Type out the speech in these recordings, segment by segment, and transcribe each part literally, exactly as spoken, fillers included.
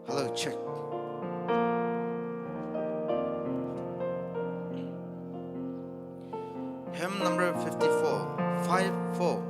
Hello, check. Hymn number fifty-four, five four.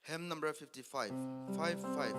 Hymn number fifty-five, five five.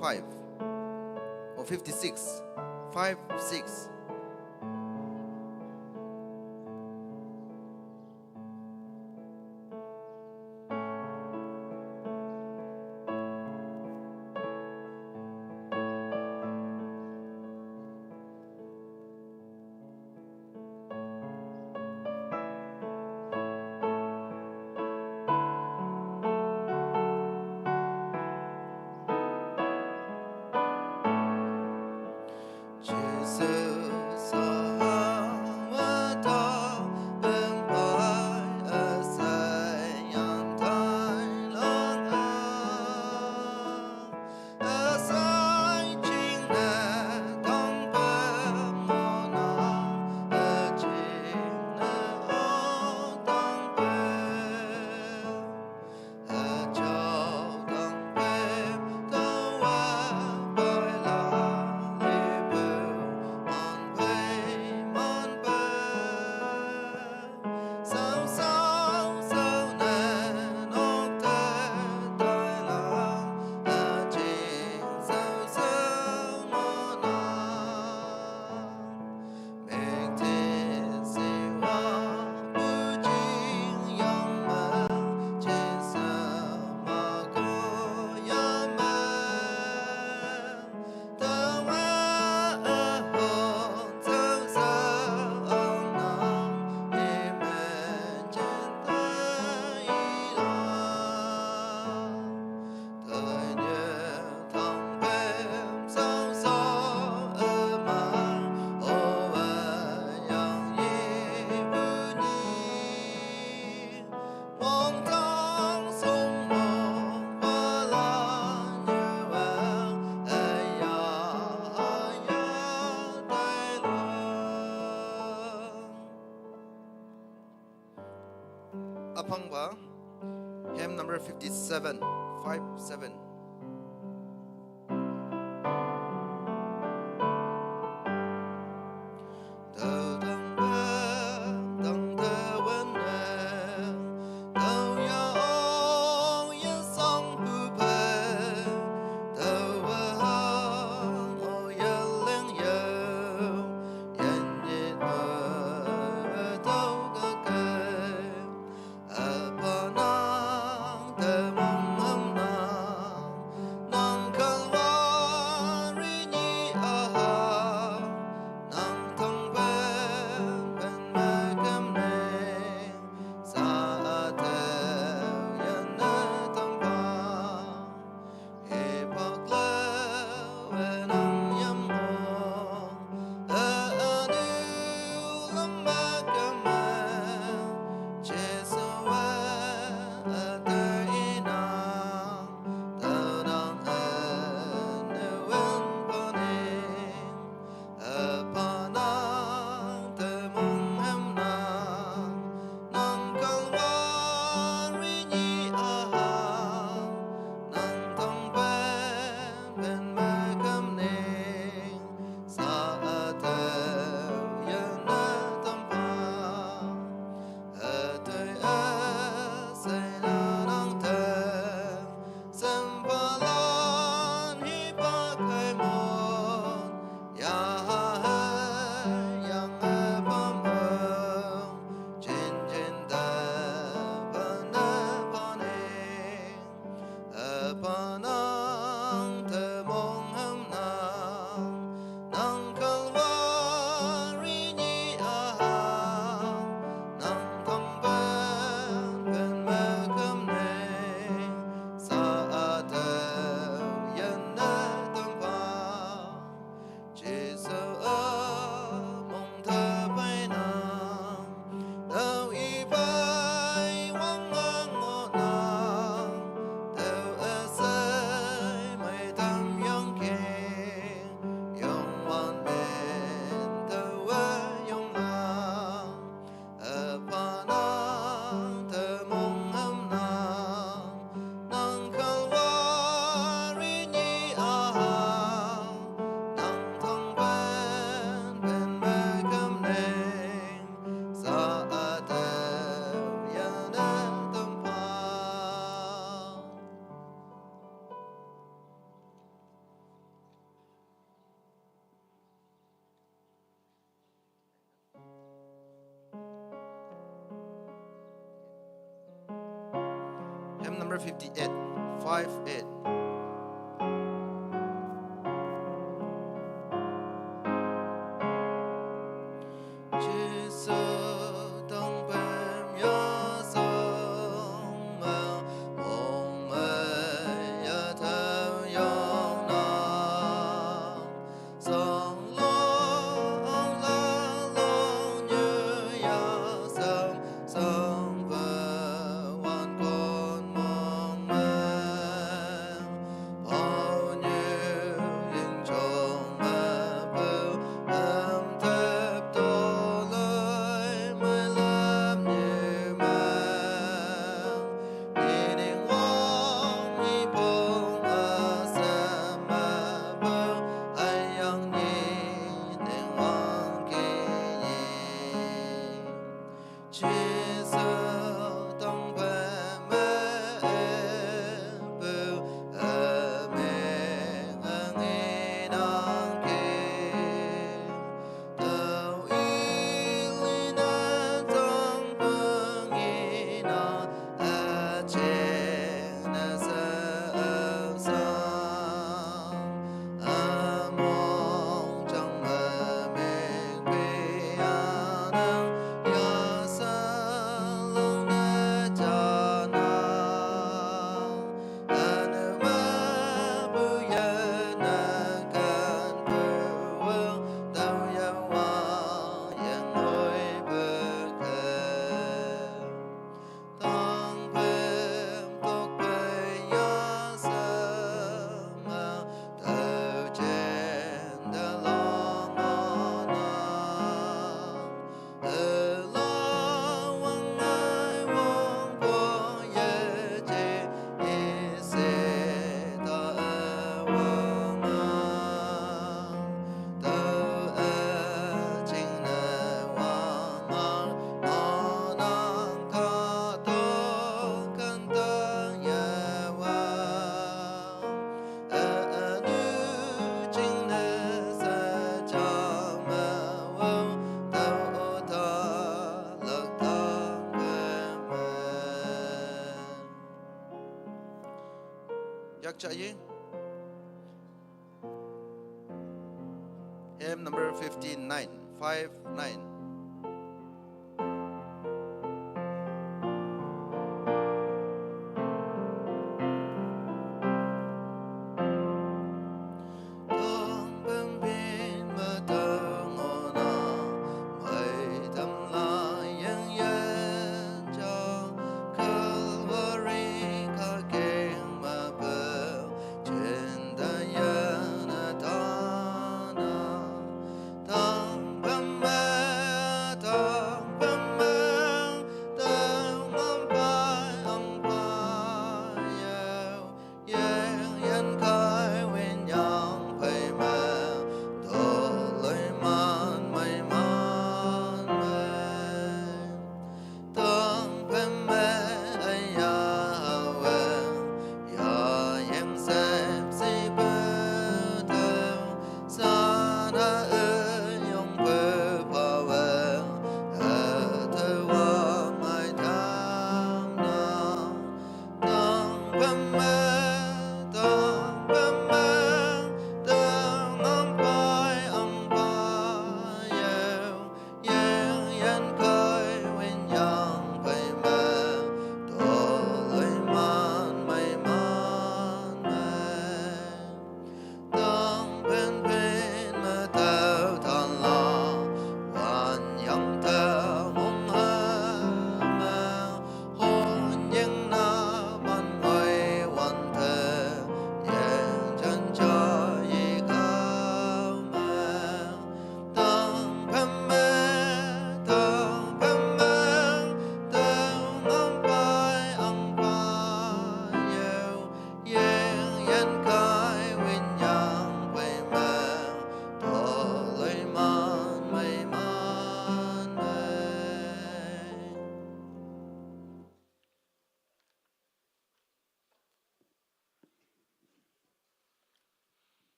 five or fifty-six. Five, six. Apangba, hymn number fifty-seven, five seven. Number fifty-eight, five eight. Yak cha ye. Hymn number fifty-nine, five nine.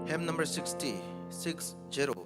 Hymn number sixty, six zero.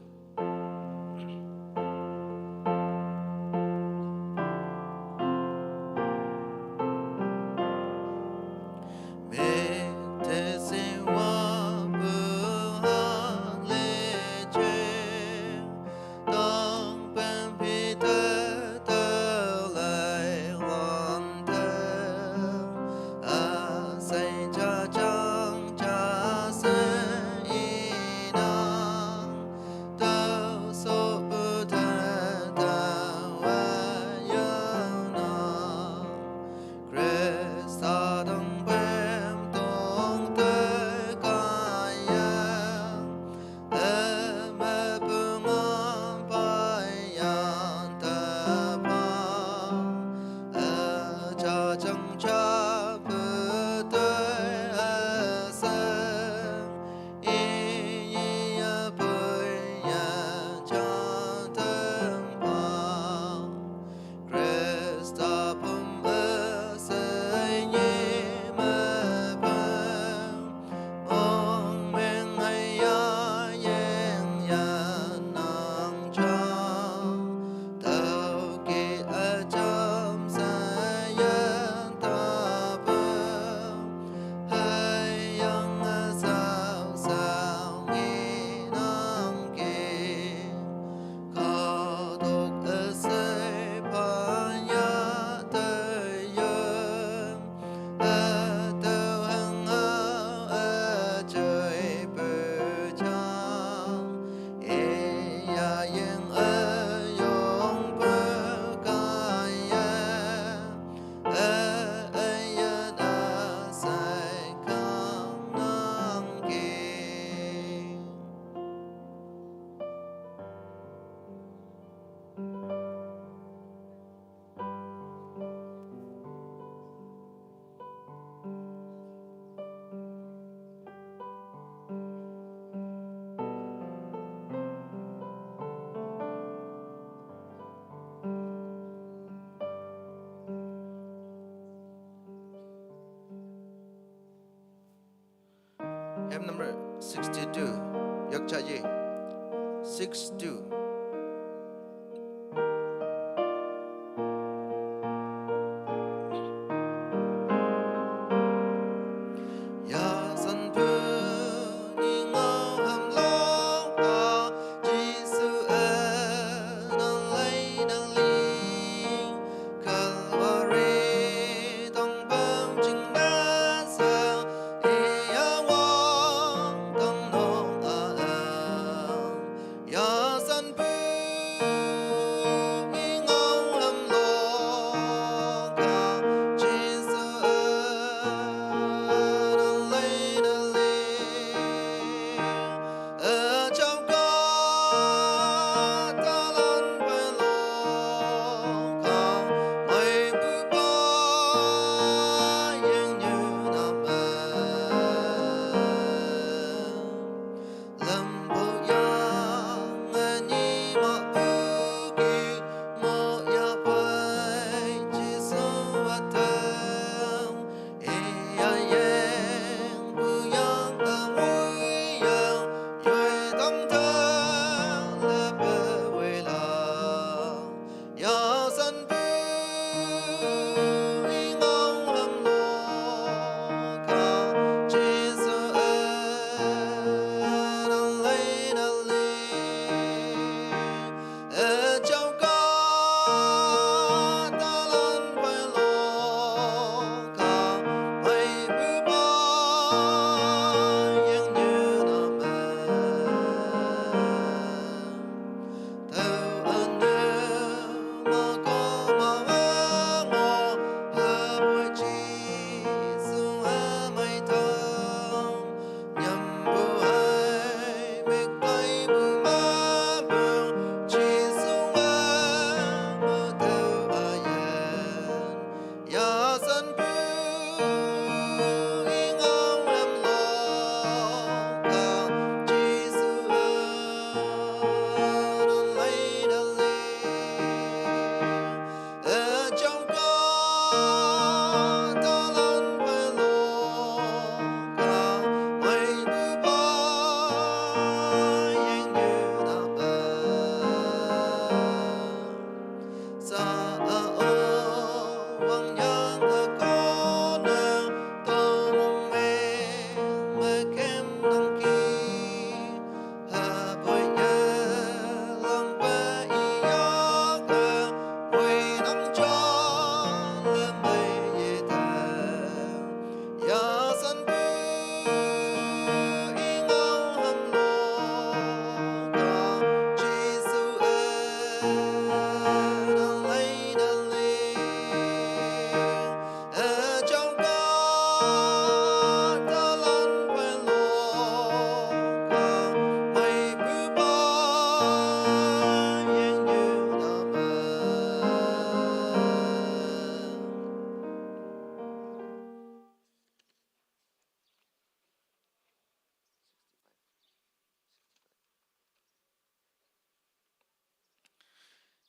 Hymn number sixty-two. Yakchayi. Six two.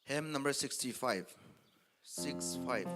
Hymn number sixty-five. Six five.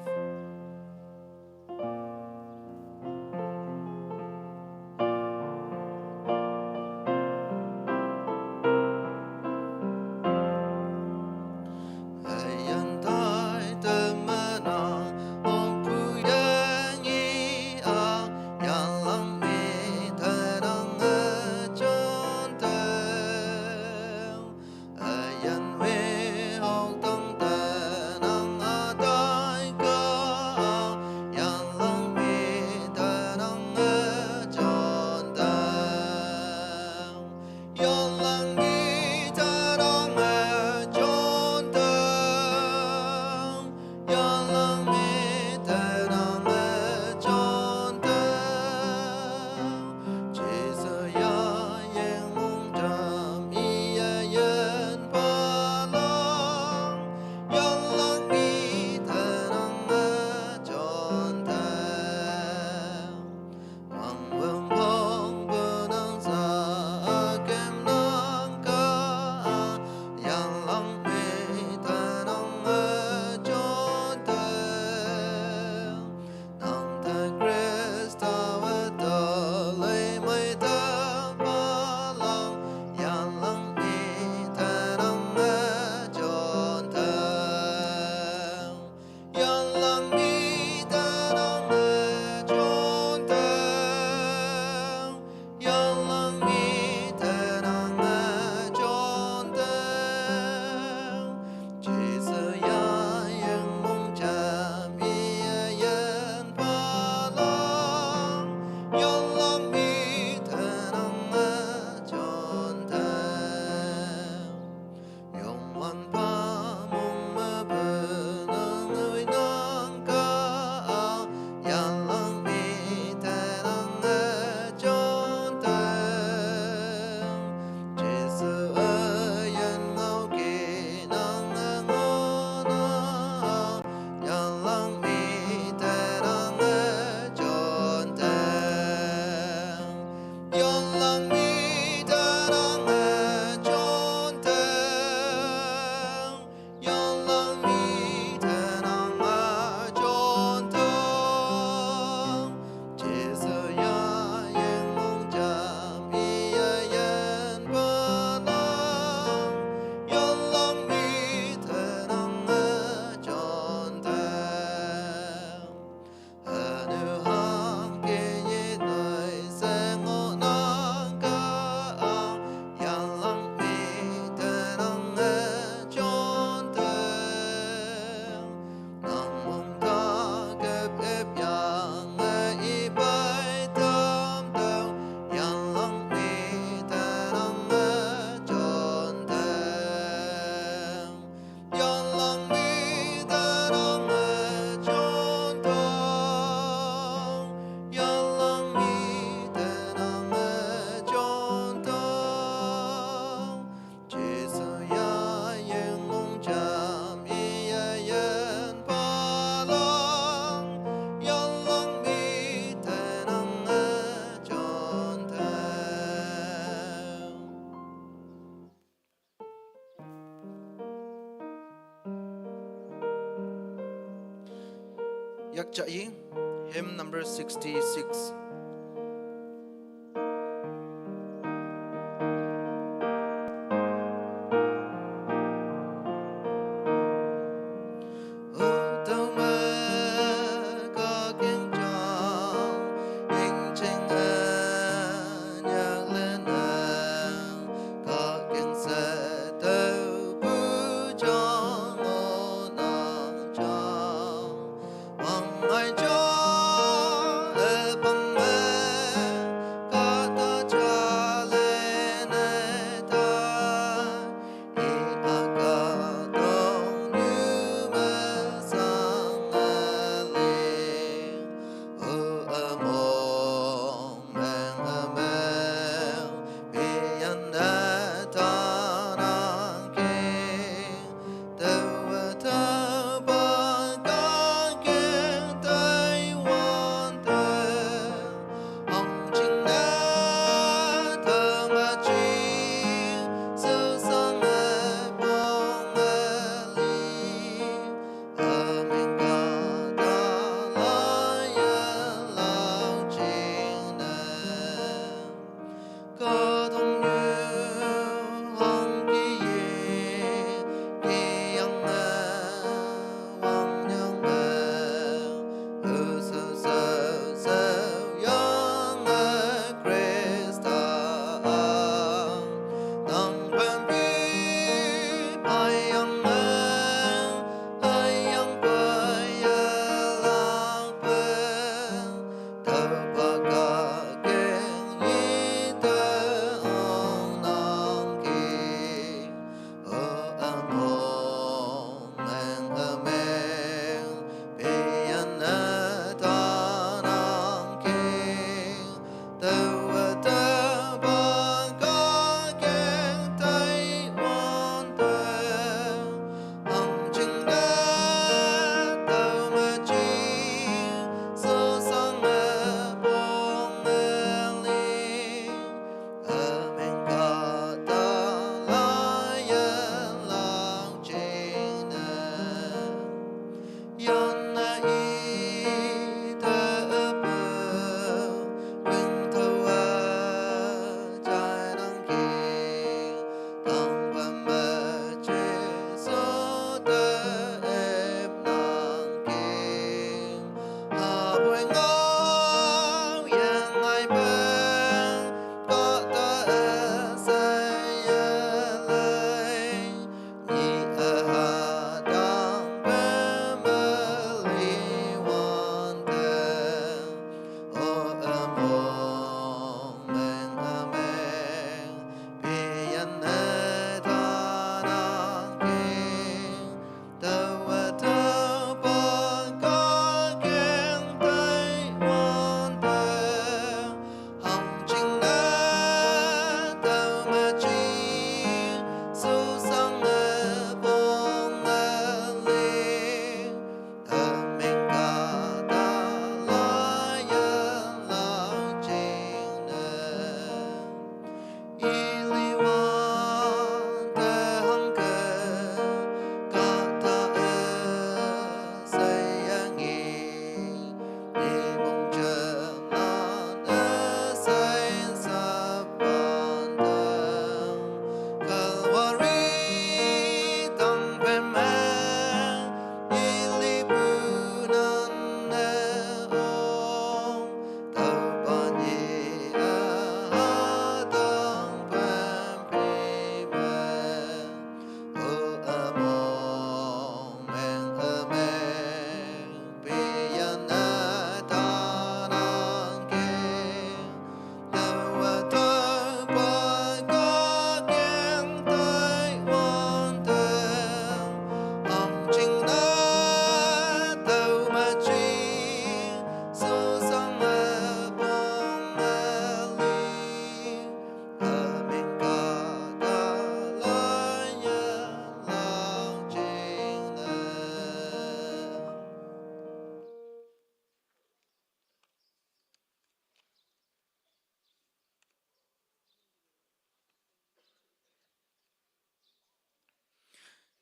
Hymn number sixty-six.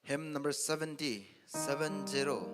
Hymn number seventy, seven zero.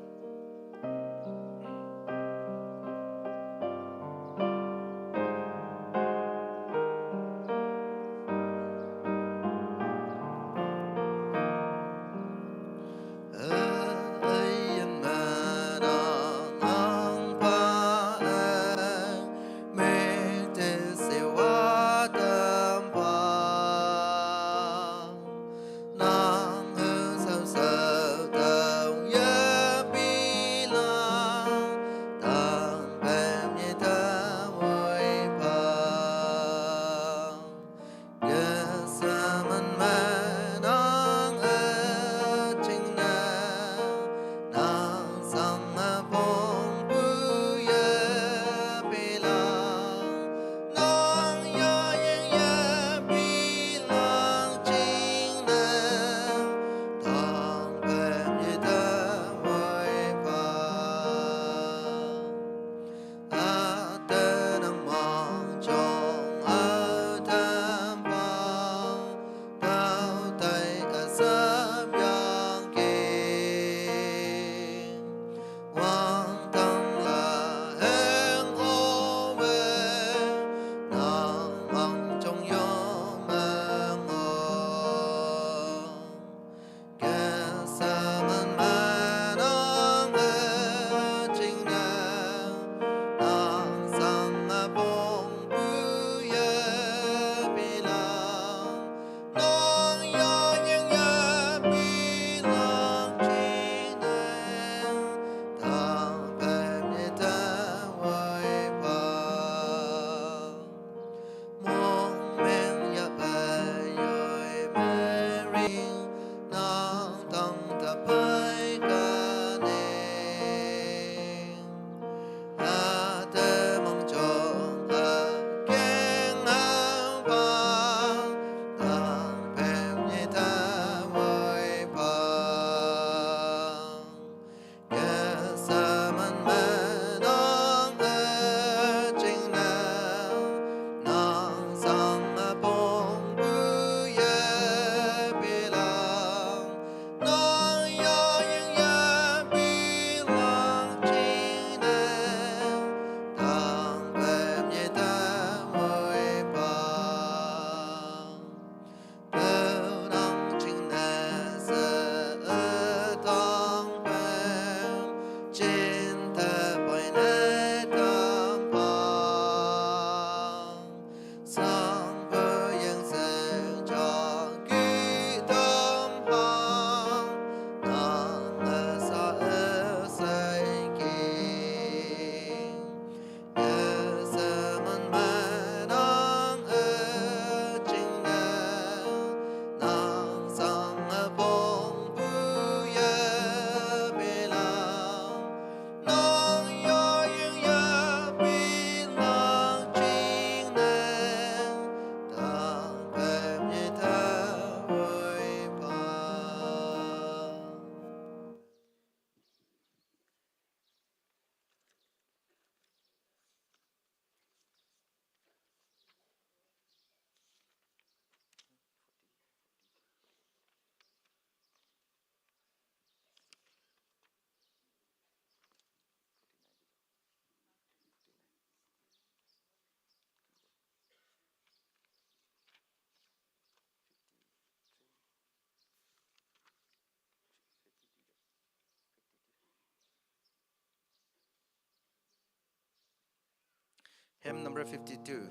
Hymn number fifty-two,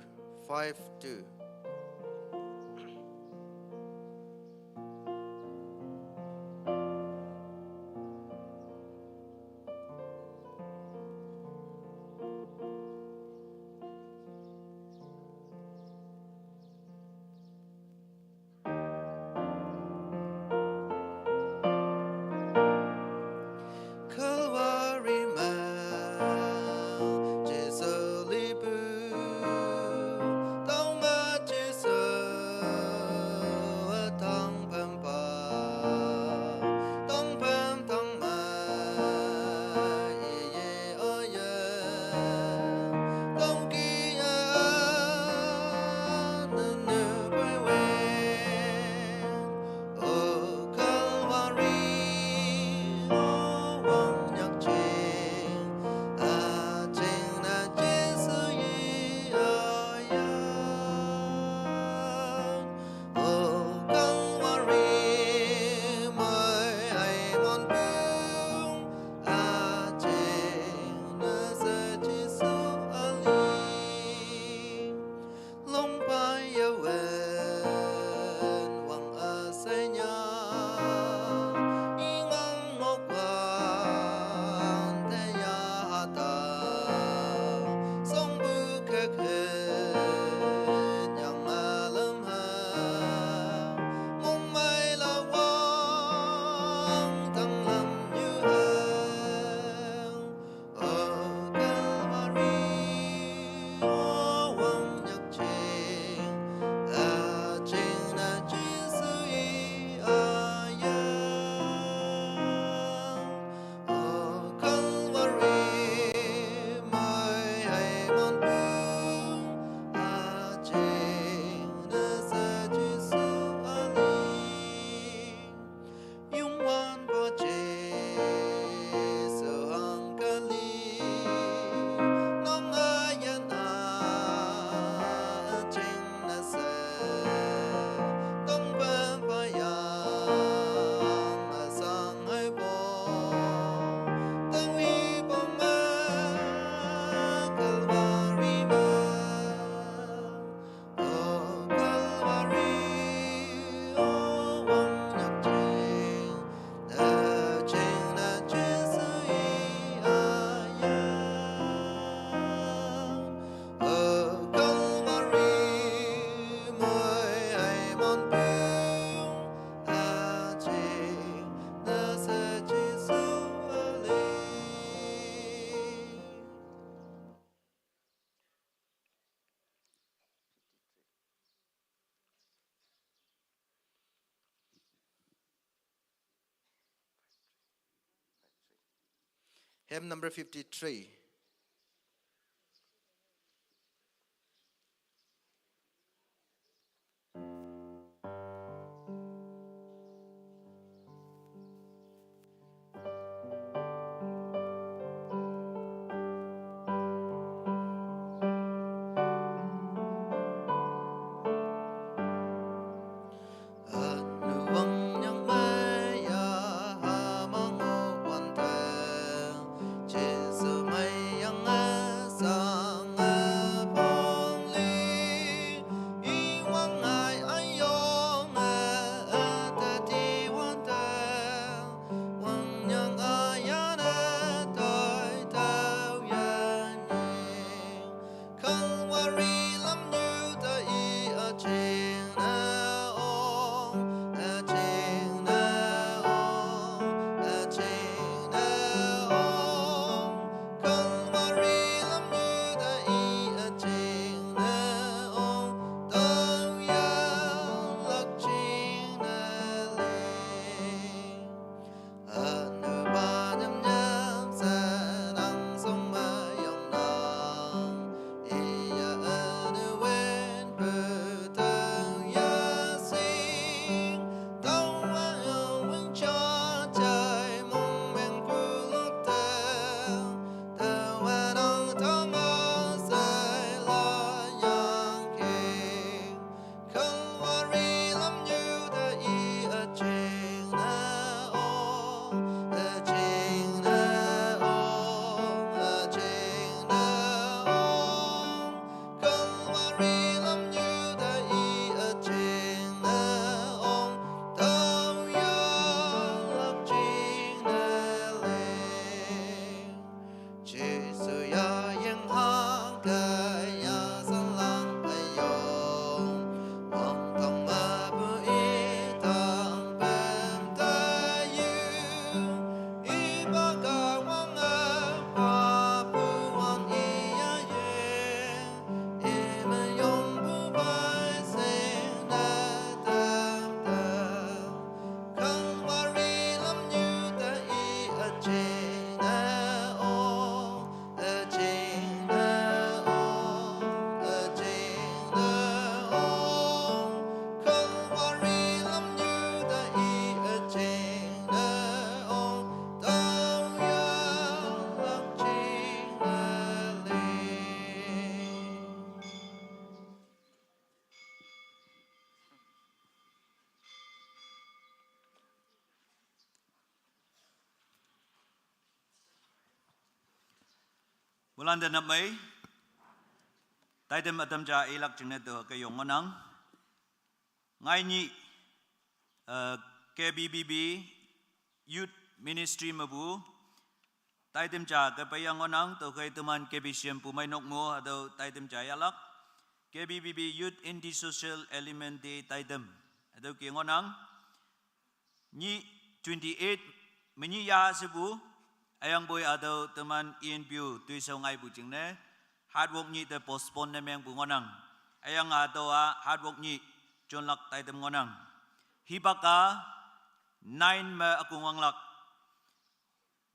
five two. Hymn number fifty-three. Bulande namai, taidem atam ja ilak jingne to ke yong ngonang. Ngai ni, eh, K B B B Youth Ministry mebu, taidem ja ke payang ngonang, to ke teman K B C M pumai nok mo, atau taidem ja yalak, K B B B Youth in the Social Element Day taidem, atau ke ngonang, ni twenty-eight, menyi ya sebu, ayang boi atau teman E N P O, tui so ngai bu jingne, hard work ni te postpone ne meng bu ngonang. Ayang atau a hard work ni, chonlak taidem ngonang. Hibaka, nine me akung wanglak.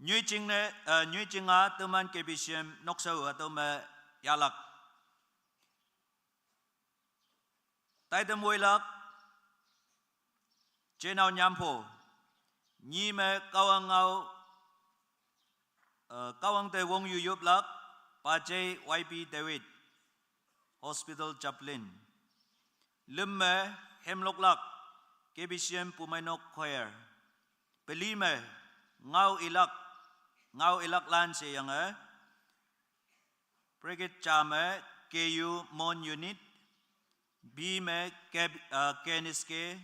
Nyui jingne, eh, nyui jinga teman K B C M noksau atau me yalak. Taidem woilak, Chenao Nyampo, nyi me Kawang Ngau, eh, Kawang te wong yu yup lak, Pajai Y P David, Hospital Chaplain. Lüm me Hemlok lak, K B C M Pumai Nok Choir. Peli me Ngau Ilak, Ngau Ilak lan se yang eh, Brigade Chame, K U Mon Unit, B me K, uh, K N S K,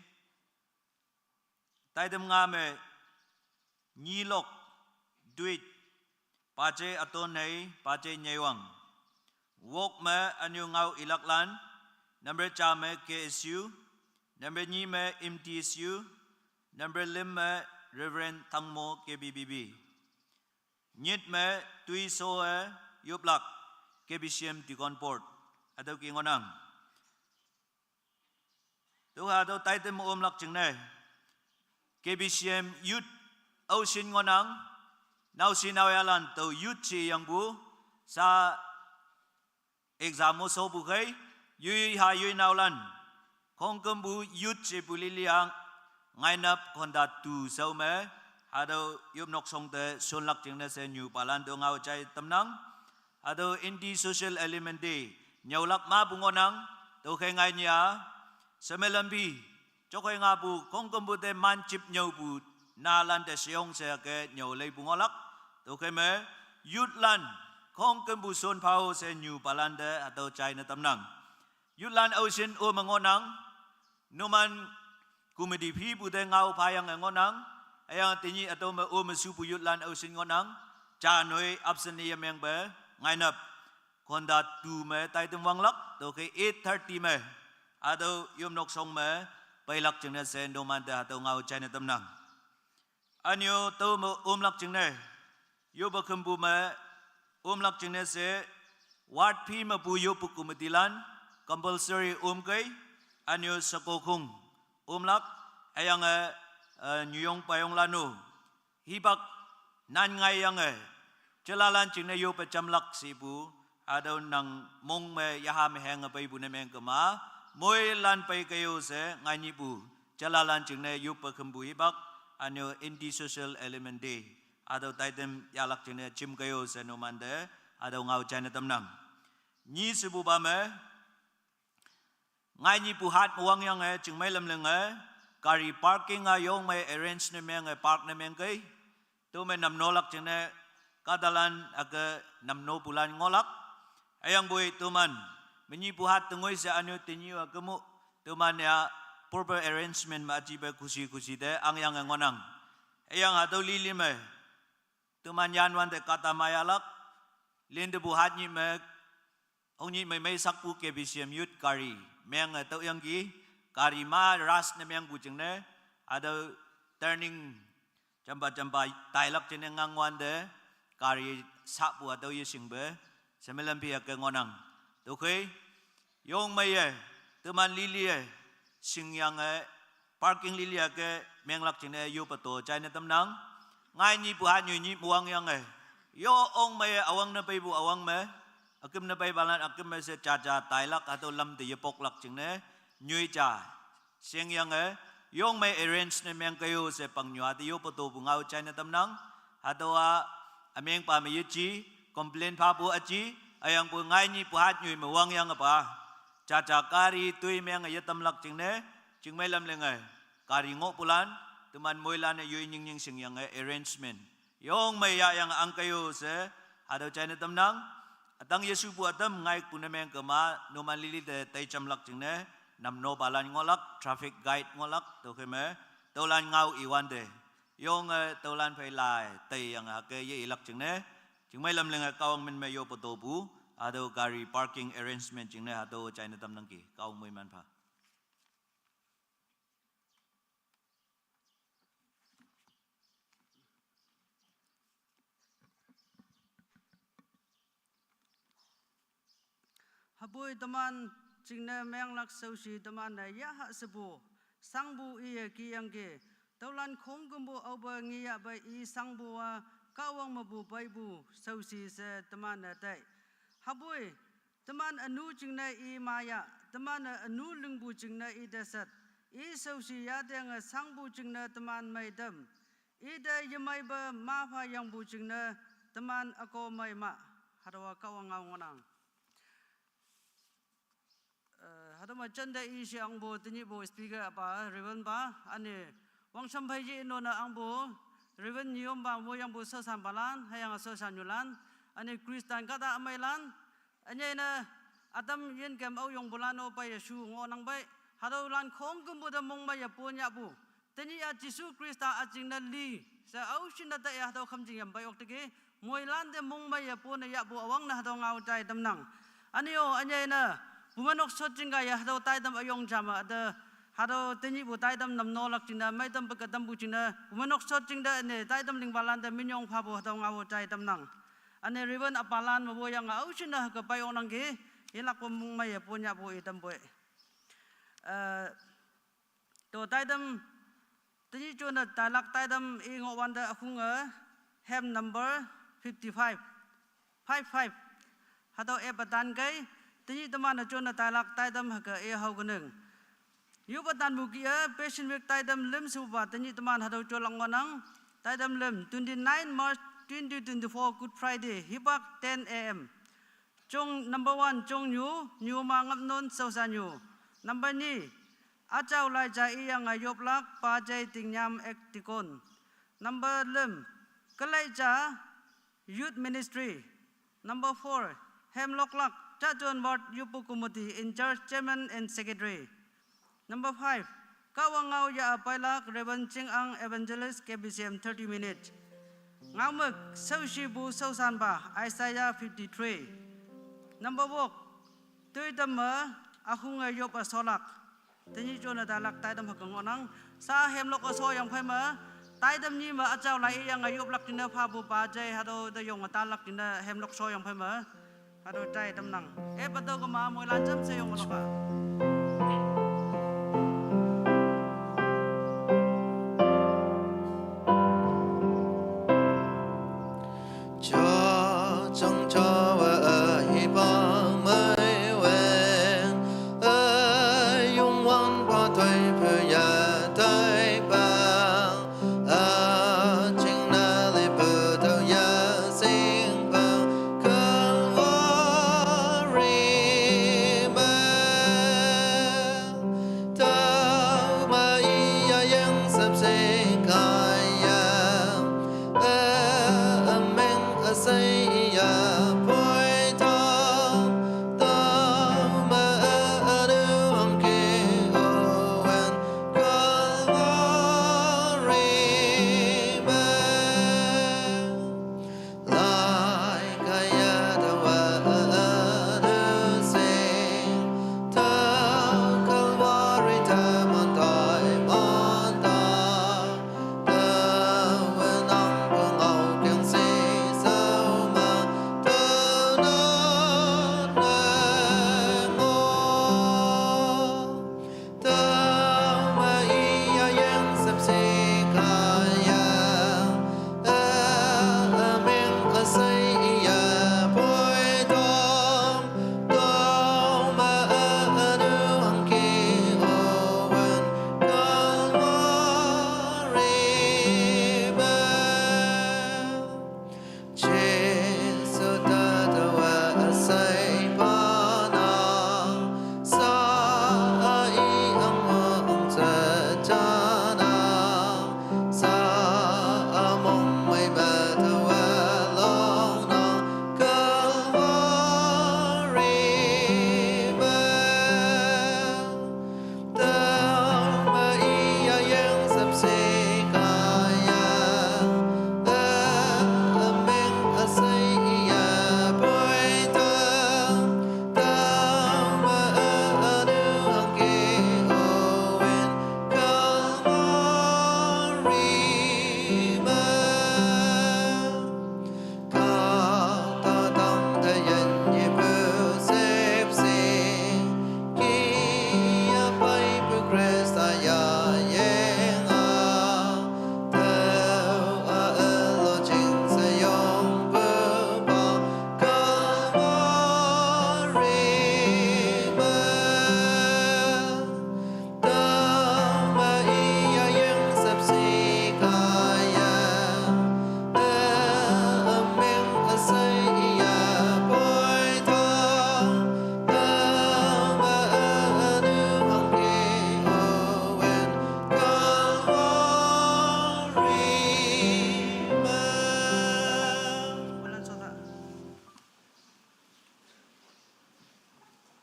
taidem nga me Nyilok, Duit, Pache Atonei, Pache Nyewang. Wok me Anyu Ngau Ilaklan, number cha me K S U, number nyi me M T S U, number lim me Reverend Thangmo K B B B. Nyit me tui so e yuplak K B C M Deacon Board. Atau ki ngonang. Tu ha tu taitem um lak ching ne. K B C M Youth au sin ngonang. Naoshi naoyahlan tüo youth she yangpu, sa exam mo shopu khei, yoi ha yoi naolan. Khongkümpu youth shepu lili ang, ngainap khonta tu shao me, hatüo yopnok shongte shonlak jingne she nyupalan tüo ngao jai tamnang. Hatüo N D social element te, nyüolak mapu ngohnang, tüokhei ngai nya, semelam pi, jokkhei ngapu, khongkümpu te manchip nyüopu, nalan te sheong she ke nyüo leipu ngohlak, tüokhei me, youth lan, khongkümpu shon phao she nyupalan te, hatüo jaine tamnang. Youth lan aoshin o me ngohnang, numan committee phipu te ngao phayange ngohnang, hüyange tenyih hatüo me o me shupu youth lan aoshin ngohnang, janoi absent ne yemengpe, ngainap, khonta tu me taitam wanglak, tüokhei eight thirty me, hatüo yopnok shong me, peilak jingne she numante hatüo ngao jaine tamnang. Ünyo tüo me omlak jingne, yoppe khümpu me, omlak jingne she, ward phi mepu yoppe committee lan, compulsory omkei, ünyo shekokhong, omlak, hüyange, eh, nyuyong payonglan-o, hipak, nan ngaiyange, jelalan jingne yoppe jamlak shepu, hatüo nang mong me yaha me henge peipu ne mengkema, moilan peikei-o she ngainyihpu, jelalan jingne yoppe khümpu hipak, ünyo N D social element te, hatüo taitam yahlak jingne jimkei-o she numante, hatüo ngao jaine tamnang. Nyi shepupa me, ngainyihpu hat me wangyange, chingmei lamlenge, gari parking a yong me arrange ne menge park ne mengkei, tüome namnolak jingne, kahtalan hüke namnopulan ngohlak, hüyangpoi tüoman, menyihpu hat te ngoi she ünyo tenyih-a kemu, tüoman ya, proper arrangement me üjipe khushi khushi te angyange ngohnang. Hüyange hatüo lili me, tüoman yanwante kahta mayahlak, lintepu hat nyih me, hongnyih me mei sakpu K B C M youth gari, menge tüoyangki, gari ma rush ne mengpu jingne, hatüo turning, jampa jampa tailak jingne ngangwante, gari sapu hatüo yeshingpe, semelam pi hüke ngohnang. Tüokhei, yong meiye, teman lilie, shingyange, parking lilie hüke menglak jingne yoppe to jaine tamnang. Ngainyihpu hat nyoi nyih me wangyange, yo ong meiye üwangne peipu üwang me, üküm ne peipalan üküm me she jaja tailak hatüo lam te yepoklak jingne, nyoi ja shingyange, yong mei arrange ne mengkei-o she pangnyuha te yoppe topu ngao jaine tamnang. Hatüowa, ümengpa me yeji, complain phapu üji, hüyangpoi ngainyihpu hat nyoi me wangyange pa, jaja gari toi menge yetamlak jingne, chingmei lamlenge, gari ngohpulan, teman moilan-e yoi nyingnying shingyange arrangement, yong mei yahyange angkei-o she, hatüo jaine tamnang. Ütang yeshupu ütam ngaipu ne mengkema, numan lili te teijamlak jingne, namnopalan ngohlak, traffic guide ngohlak, tüokhei me, tüolan ngao iwante, yonge tüolan phei lai teiyange hüke ye-ilak jingne, chingmei lamlenge Kahwang min me yoppe topu, hatüo gari parking arrangement jingne hatüo jaine tamnangki, Kahwang moiman pha. Hüpoi teman jingne menglak shaoshi teman-e yaha shepu, shangpu iye kiyangki, tüolan khongkümpu aope ngeyahpe i shangpu-a, Kahwang mepu peipu shaoshi she teman-e tai. Hüpoi, teman ünu jingne i maya, teman-e ünu lingpu jingne i te shat, i shaoshi yatenge shangpu jingne teman meitam, ite yemeipe mapha yangpu jingne, teman üko mei ma, hatüowa Kahwang ngao ngohnang. Eh, hatüo me jante i she angpu tenyihpu speaker pa, Reverend pa, üne, wangshamphei ye none angpu, Reverend nyiyompa woyangpu shaoshanpalan, hüyange shaoshannyulan, üne Christian kahta ümeilan, ünyei ne, ütam yinkem aoyongpulan-o peiye shu ngohnang pei, hatüolan khongkümpu te mongmeiye pon yahpu, tenyih-a Jesu Khrista üjingne li, she aoshinne taiye hatüo khümjing yam pei okteki, moilan te mongmeiye pone yahpu üwangne hatüo ngao jai tamnang. Üne-o, ünyei ne, bumeinok shotjing kaiye hatüo taitam üyong jame te, hatüo tenyihpu taitam namnolak jingne, meitam peke tampu jingne, bumeinok shotjing te üne taitam lingpalan te minyong phapu hatüo ngao jai tamnang. Üne Reverend üpalan mepu yange aoshinne hüke pei oknangki, yelakpe mongmeiye pon yahpu i tampoi. Eh, to taitam, tenyih jone tailak taitam i ngohwante ükhunge, Hymn number fifty-five, five five. Hatüo e patan kai, tenyih teman-e jonne tailak taitam hüke e hao kenang. Yopa tanpu kih-e Passion Week taitam lüm shupa tenyih teman hatüo jolak ngohnang. Taitam lüm, twenty-nine March twenty twenty-four, Good Friday, hipak ten A M. Jong number one, Jongnyu, Nyuma Ngapnon Shaoshanyu. Number ni, Üjao Laija Iyange yoplak, Pajei Tingnyam Ek Deacon. Number lüm, Kelaija Youth Ministry. Number four, Hemloklak, Jajon Ward Youth Committee in charge, Chairman and Secretary. Number five, Kahwang ngao ya apailak, Reverend Chingang, Evangelist, K B C M, thirty minutes. Ngaomük, Shaoshipu Shaoshanpa, Isaiah fifty-three. Number wok, Toitam me, Ahunge yop üsholak. Tenyih jonne tailak taitam hüke ngohnang. Sa Hemlok üsho yangphei me, taitam nyi me Üjao Lai Iyange yoplak jingne phapu Pajei hatüo te yonge talak jingne Hemlok sho yangphei me. Hatüo jai tamnang. E, pato kema moilan jamshe yong loka.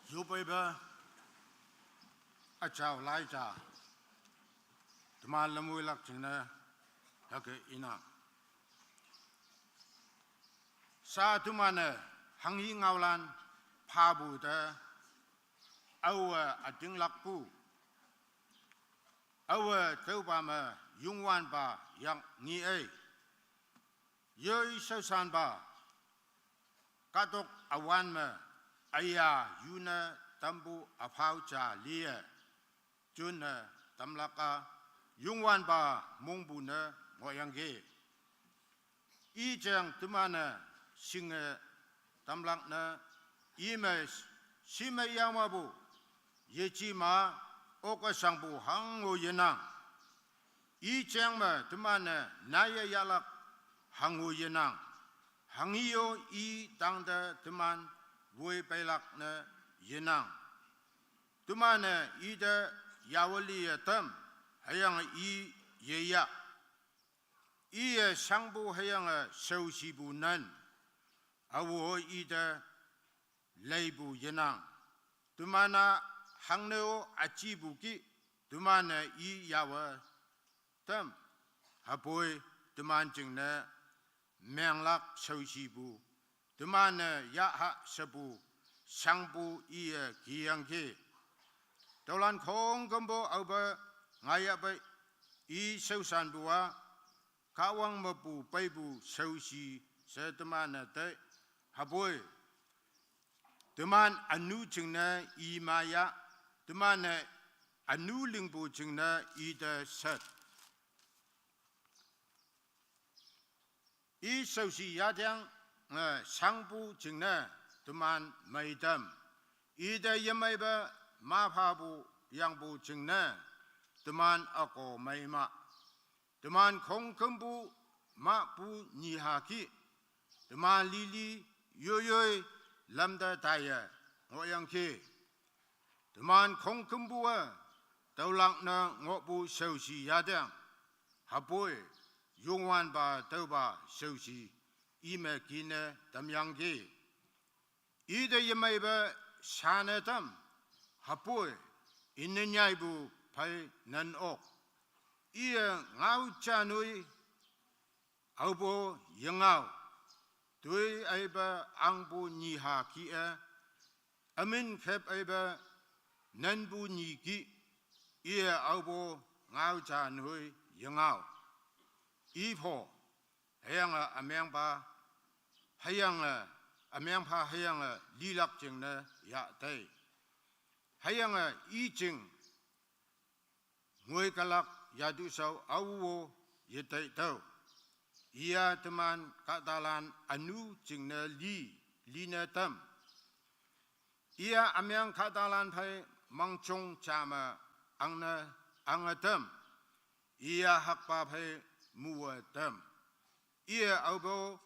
Yopeipa, Üjao Laija, teman lamwoilak jingne hüke inang. Sa teman-e hanghi ngaolan phapu te, aowe ütinglakpu, aowe tüopa me Youngwanpa yak ngi-e. Yoi shaoshanpa, kahtok üwan me, üya yune tampu üphao ja liye, junne tamlak-a, Youngwanpa mongpu ne ngohyangki. Ijeng teman-e shinge tamlak ne, ime shime yangwapu, yeji ma, oke shangpu hango yenang. Ijeng me teman-e naiye yahlak hango yenang. Hanghe-o i tangte teman woi peilak ne yenang. Teman-e ite yawe liye tam, hüyange i yeya. Iye shangpu hüyange shaoshipu nan, awo ite leipu yenang. Teman-a hangne-o üjipu ki, teman-e i yawe tam, hüpoi teman jingne menglak shaoshipu, teman-e yaha shepu shangpu iye kiyangki. Tüolan khongkümpu aope ngaiya pei, i shaoshanpu-a, Kahwang mepu peipu shaoshi she teman-e tei, hüpoi teman ünu jingne i maya, teman-e ünu lingpu jingne ite shet. I shaoshi yatang, eh, shangpu jingne teman meitam. Ite yemeipe maphapu yangpu jingne teman üko meima. Teman khongkümpu mahpu nyiha ki, teman lili yoiyoi lamte taiye ngohyangki. Teman khongkümpu-e tüolak ne ngohpu shaoshi yatang, hüpoi Youngwanpa tüopa shaoshi ime kine tamyangki. Ite yemeipe shane tam, hüpoi ine nyaipu phei nan ok. Iye ngao ja noi aope yengao, toi eipe angpu nyiha ki-e, ümin khep eipe nanpu nyi ki, iye aope ngao ja noi yengao. Ipho, hüyange ümengpa, hüyange ümengpa hüyange lilak jingne yatei. Hüyange i jing ngoikelak yatu shao aowe yetei tüo. Iya teman kahtalan ünu jingne li, line tam. Iya ümeng kahtalan phei mangjong ja me angne, ange tam. Iya hakpa phei muwe tam. Iye aope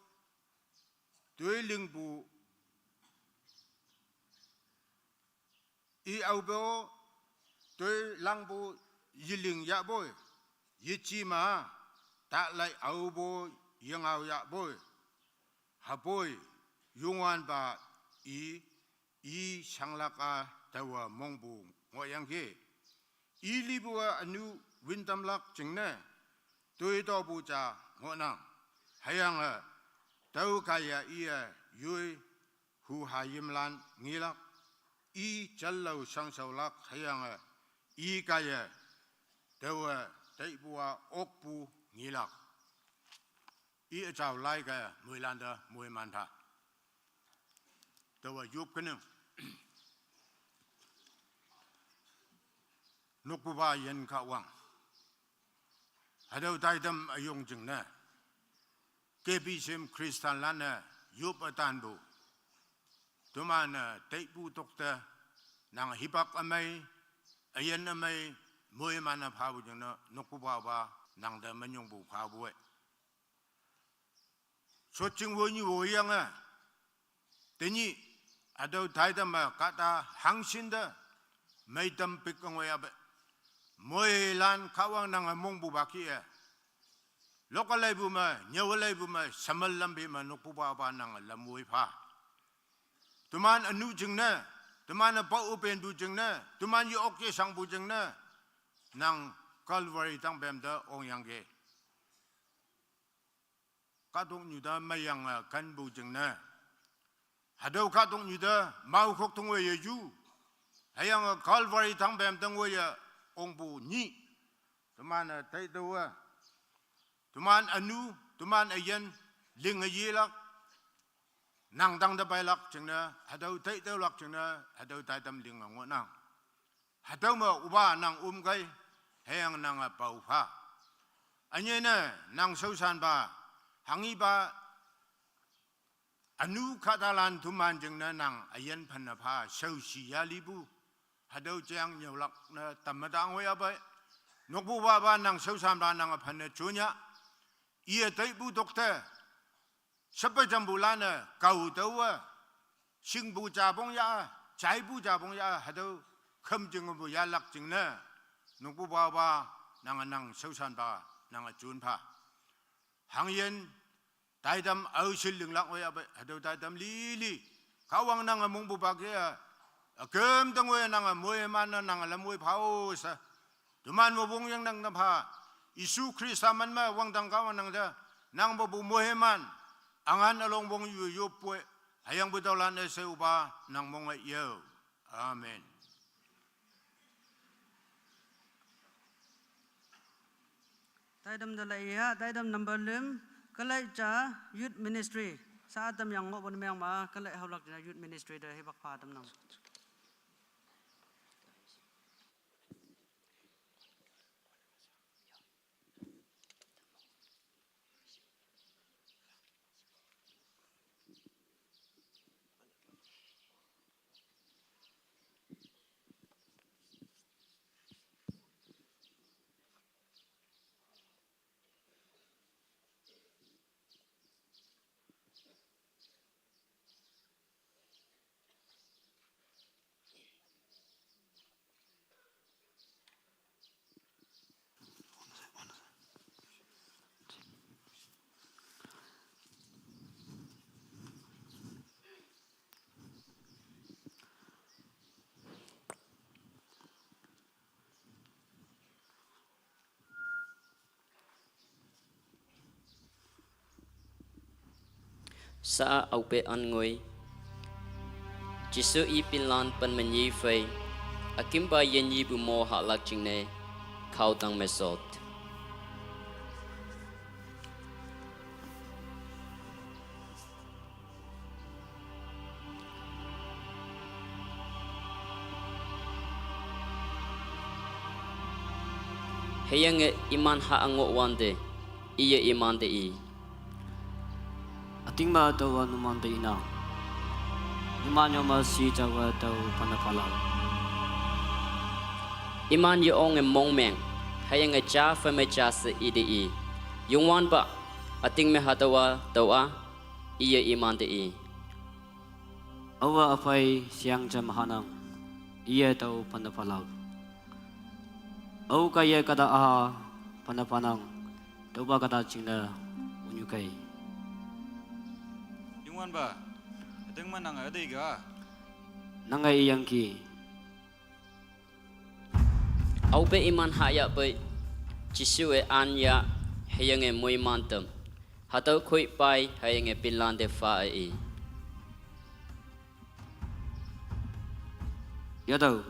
toi lingpu, i aope toi langpu yeling yahpoi, yeji ma, talai aope yengao yahpoi, hüpoi Youngwanpa i, i shanglak-a taowe mongpu ngohyangki. I lipu-a ünu wintamlak jingne, toitopu ja ngohnang. Hüyange tüo kaiye iye yoi huhayimlan ngelak, i jallao shangshaolak hüyange i kaiye taowe taipu-a okpu ngelak. I üjao lai kaiye moilante moiman pha. Taowe yop kening. Nokpupa yin Kahwang, hatüo taitam üyong jingne, K B C M Christianlan-e yop ütanpu, teman-e teipu tokte, nang hipak ümei, üyin ümei, moiman-e phapu jingne nokpupa pa nangte minyongpu phapu-e. Shotjing wonyu woyange, tenyih hatüo taitam me kahta hangshin te meitam pik ngoiyape, moilan Kahwang nange mongpupa ki-e, lokaleipu me, nyüoleipu me, shemel lampi me nokpupa pa nange lam woi pha. Teman ünu jingne, teman-e pao üpenpu jingne, teman ye-ok yeshangpu jingne, nang Calvary tangpem te ongyangki. Kahtoknyu te meiyange kenpu jingne, hatüo kahtoknyu te maokhok tongwe yeju, hüyange Calvary tangpem tangwe ye ongpu nyih, teman-e taitüowe, teman ünu, teman üyin, linge yelak, nang tangte peilak jingne, hatüo taitüolak jingne, hatüo taitam linge ngohnang. Hatüo me opa nang ümkei, hüyange nange pao pha. Ünyei ne nang shaoshanpa, hanghepa Ünu kahtalan teman jingne nang üyin phenne pha shaoshi yalipu. Hatüo jeng nyüolak ne tamme tang oyape. Nokpu papa nang shaoshanpa nange phenne jonyah. Iye taipu tokte. Shepe jampulan-e kao taowe. Shingpu japong ya, jaipu japong ya, hatüo khümjingpu yahlak jingne. Nokpu papa nange nang shaoshanpa nange jon pha. Hangyin, taitam aoshil linglak oyape, hatüo taitam lili. Kahwang nange mongpupa ke-a, üküm tengwe nange moiman-e nange lam woi phao she. Teman me wongyang nang ne pha, Jesu Khrista man me wangdang Kahwang nang te, nangpu pu moiman, üngan ülong wong yu yoppoi, hüyangpu taolan-e she üpa nang monge yo. Amen. Taitam te laiya, taitam number lüm, kalai ja Youth Ministry. Sa tamyang ngohpu ne meng ma, kalai haolak ja Youth Ministry te hipak pha tamnang. Sa-a aope an ngoi. Jesu i pinlan pen me nyi phei. Ükimpa yinyepu mo hahlak jingne. Khaotang me sot. Hüyange iman ha ngoh wante, iye iman te i. Ütingpa taowa numan te inang. Numan yong me shi jawe tao phane phalak. Iman yeonge mongmeng, hüyange ja phei me ja she ite i. Youngwanpa, üting me hatüowa tao-a, iye iman te i. Aowa üphei sheang jam hanang, iye tao phane phalak. Ao kaiye kahta-a phane phanang, tüopa kahta jingne ünyu kei. Youngwanpa, üting me nange üte ka. Nange iyangki. Aope iman hayahpei, Jesuwe an ya, hüyange moiman tam. Hatüo khoipai, hüyange pinlan te pha-e i. Yatüo.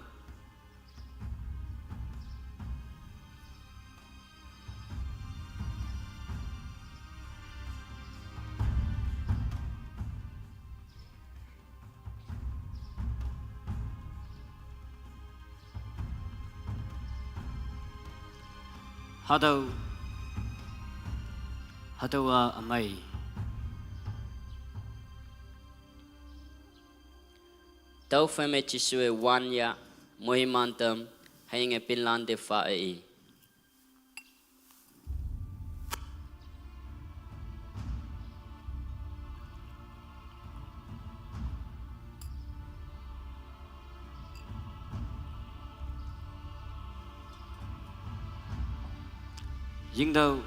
Hatüo, hatüowa ümei. Tüophei me Jesuwe wan ya, moiman tam, hüyange pinlan te pha-e i. Yingtüoh.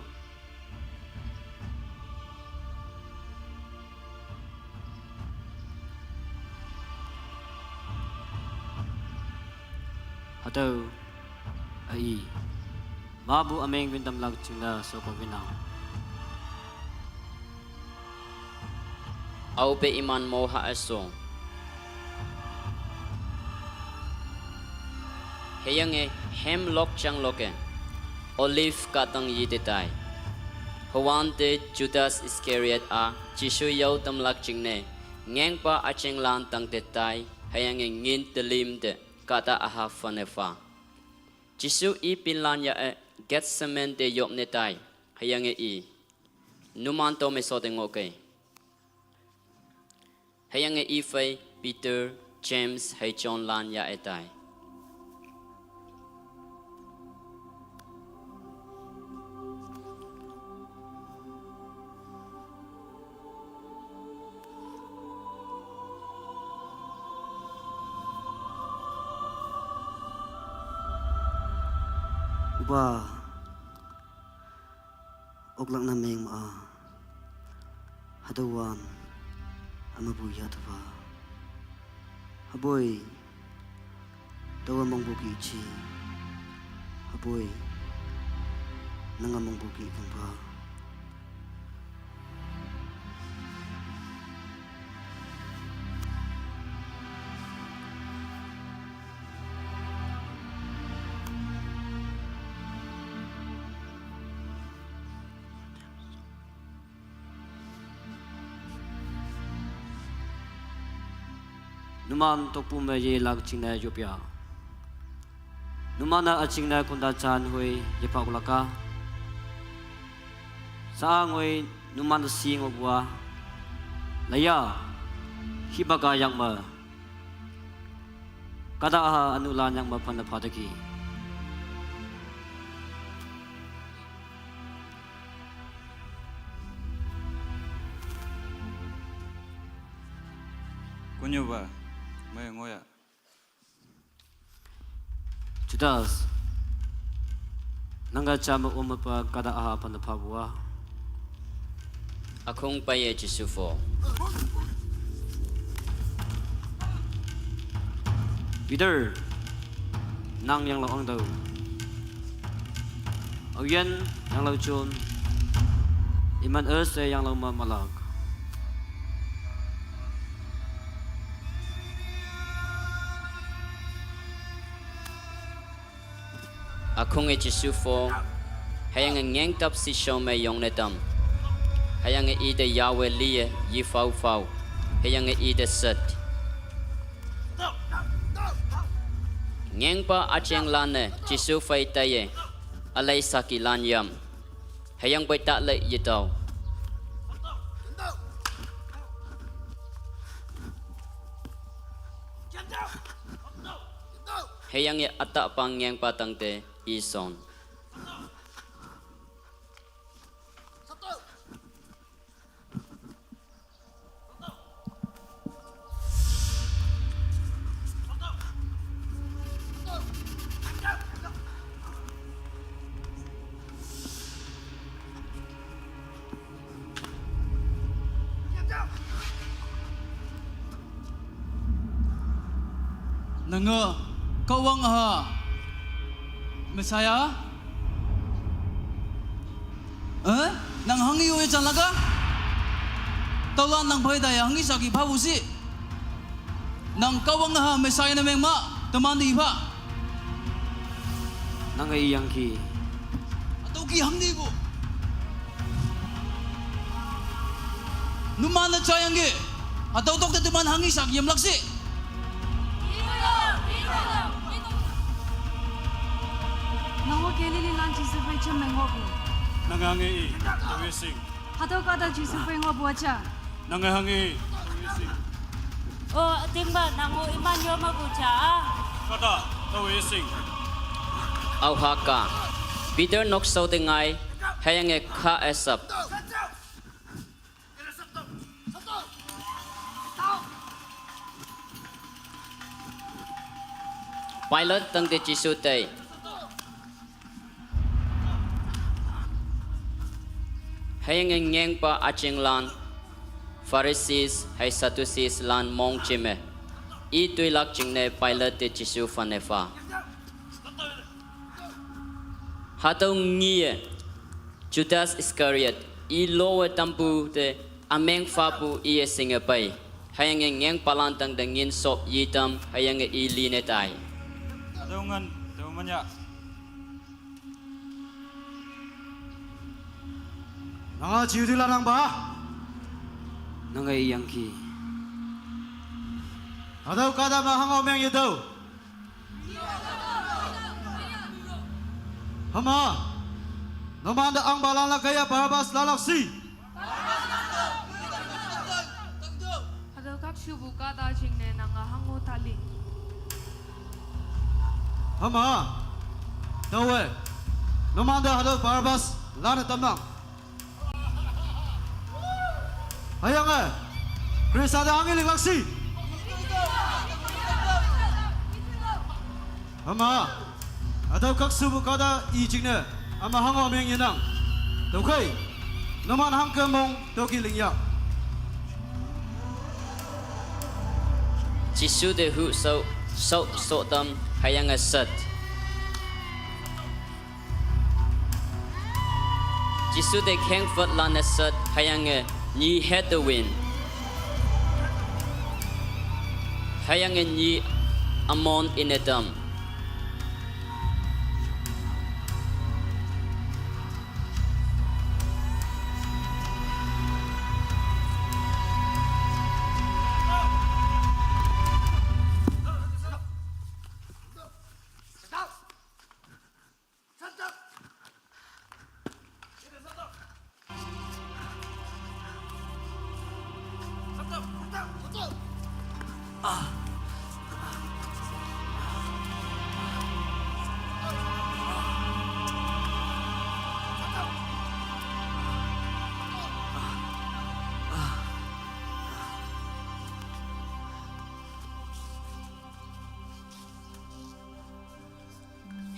Hatüo, a i. Mapu ümeng win tamlak jingne sheko winnang. Aope iman mo ha üsong. Hüyange hem lok jang loke, Olive kahtang yite tai. Hüwante Judas Iscariot-a Jesu yao tamlak jingne, ngengpa üjinglan tangte tai, hüyange ngin telim te kahta üha phane pha. Jesu i pinlan ya-e Gethsemane te yopne tai, hüyange i. Numan tao me shote ngohkei. Hüyange iphei Peter, James hei John lan yah-e tai. Opa, oklakna mengma-a, hatüowa ümapu yahtüopa. Hüpoi, taowa mongpu ki ji. Hüpoi, nanga mongpu ki tangpa. Numan tokpu me yelak jingne yop ya. Numan-e üjingne konda jan hoi yepaolak-a. Sa-a ngoi numan-e shi ngohpu-a. Laiya, hipak-a yak me. Kahta-a ünu lan yak me phane phateki. Kunyupa, mei ngohya. Judas, nanga jame ome pa kahta-a phane phapu-a. Ükhong peiye Jesu pho. Peter, nang yanglao angtüoh. Aoyin yanglao John, iman üshei yanglao me malak. Ükhonge Jesu pho, hüyange ngengtap shishao me yongne tam. Hüyange ite yawe liye, yephao phao, hüyange ite shet. Ngengpa üjinglan-e Jesu phei taiye, ülei sakilan yam. Hüyangpoi ta lei yetao. Hüyange ütahpa ngengpa tangte ishon. Nange, Kahwang-a Messiah? Eh? Nang hanghe-o yejanlak-a? Tüolan nang phei taiye hanghe saki phapu shi. Nang Kahwang-a Messiah ne mengma, temante ipha. Nange iyangki. Hatüo ki hangnipu. Numan-e jayangki. Hatüo tok te teman hanghe saki yamlak shi. Nang-o Galileelan Jesu phei jam me ngohpu. Nange hanghe i, taowe shing. Hatüo kahta Jesu phei ngohpu üja. Nange hanghe i, taowe shing. O, ütingpa nang-o iman yo mepu ja-a. Kahta, taowe shing. Aohaka, Peter nokshao te ngai, hüyange kha esap. Pilate tangte Jesu tei. Hüyange ngengpa üjinglan, Pharisees hei Sadducees lan mong jeme, i toilak jingne Pilate te Jesu phane pha. Hatüo ngeye, Judas Iscariot, i lowe tampu te ümeng phapu iye shinge pei. Hüyange ngengpalan tangte ngin shop yetam, hüyange i line tai. Hatüo ngan, tüo manya. Nanga Jehudilan ahngpa. Nange iyangki. Hatüo kahta me hango meng yetüoh. Hüma, numante ahngpalan lak kaiye Barabbas lalak shi. Hatüo kah Tubu kada jingne nanga hango tali. Hüma, taowe, numante hatüo Barabbas lane tamnang. Hüyange, Khrista te hanghe linglak shi. Hüma, hatüo khakshupu kahta i jingne, üma hango meng yenang. Tüokhei, numan hangke mong tüoki ling ya. Jesu te hu shao, shao shotam hüyange shat. Jesu te kheng phüt lanne shat hüyange nyi hette win. Hüyange nyi ümon ine tam.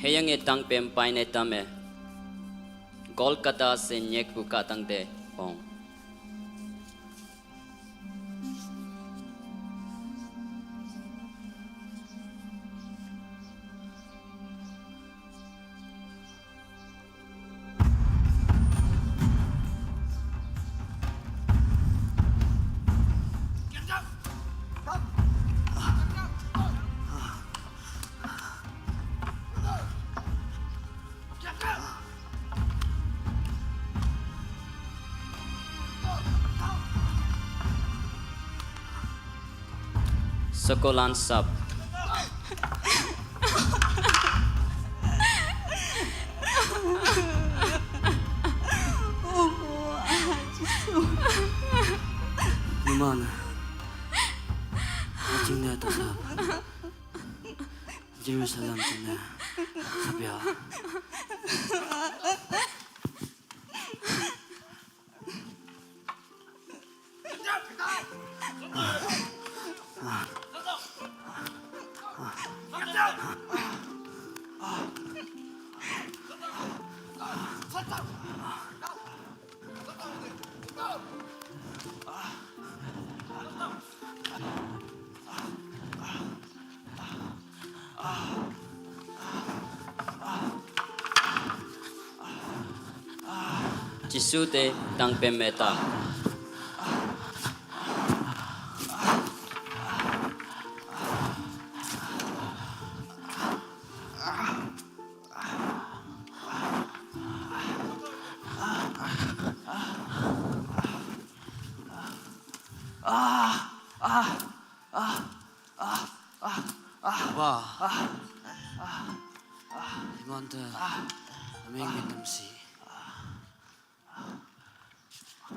Hüyange tangpem paine tamme, Golgotha she nyikpu kahtang te ong. Shekolan sap. Numan-e, jingne ta sap. Jerusalem jingne sap ya. Jesu te tangpem me ta. Wa. Imante, ümeng me tamshi.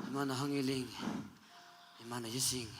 Iman-e hanghe ling, iman-e yeshing.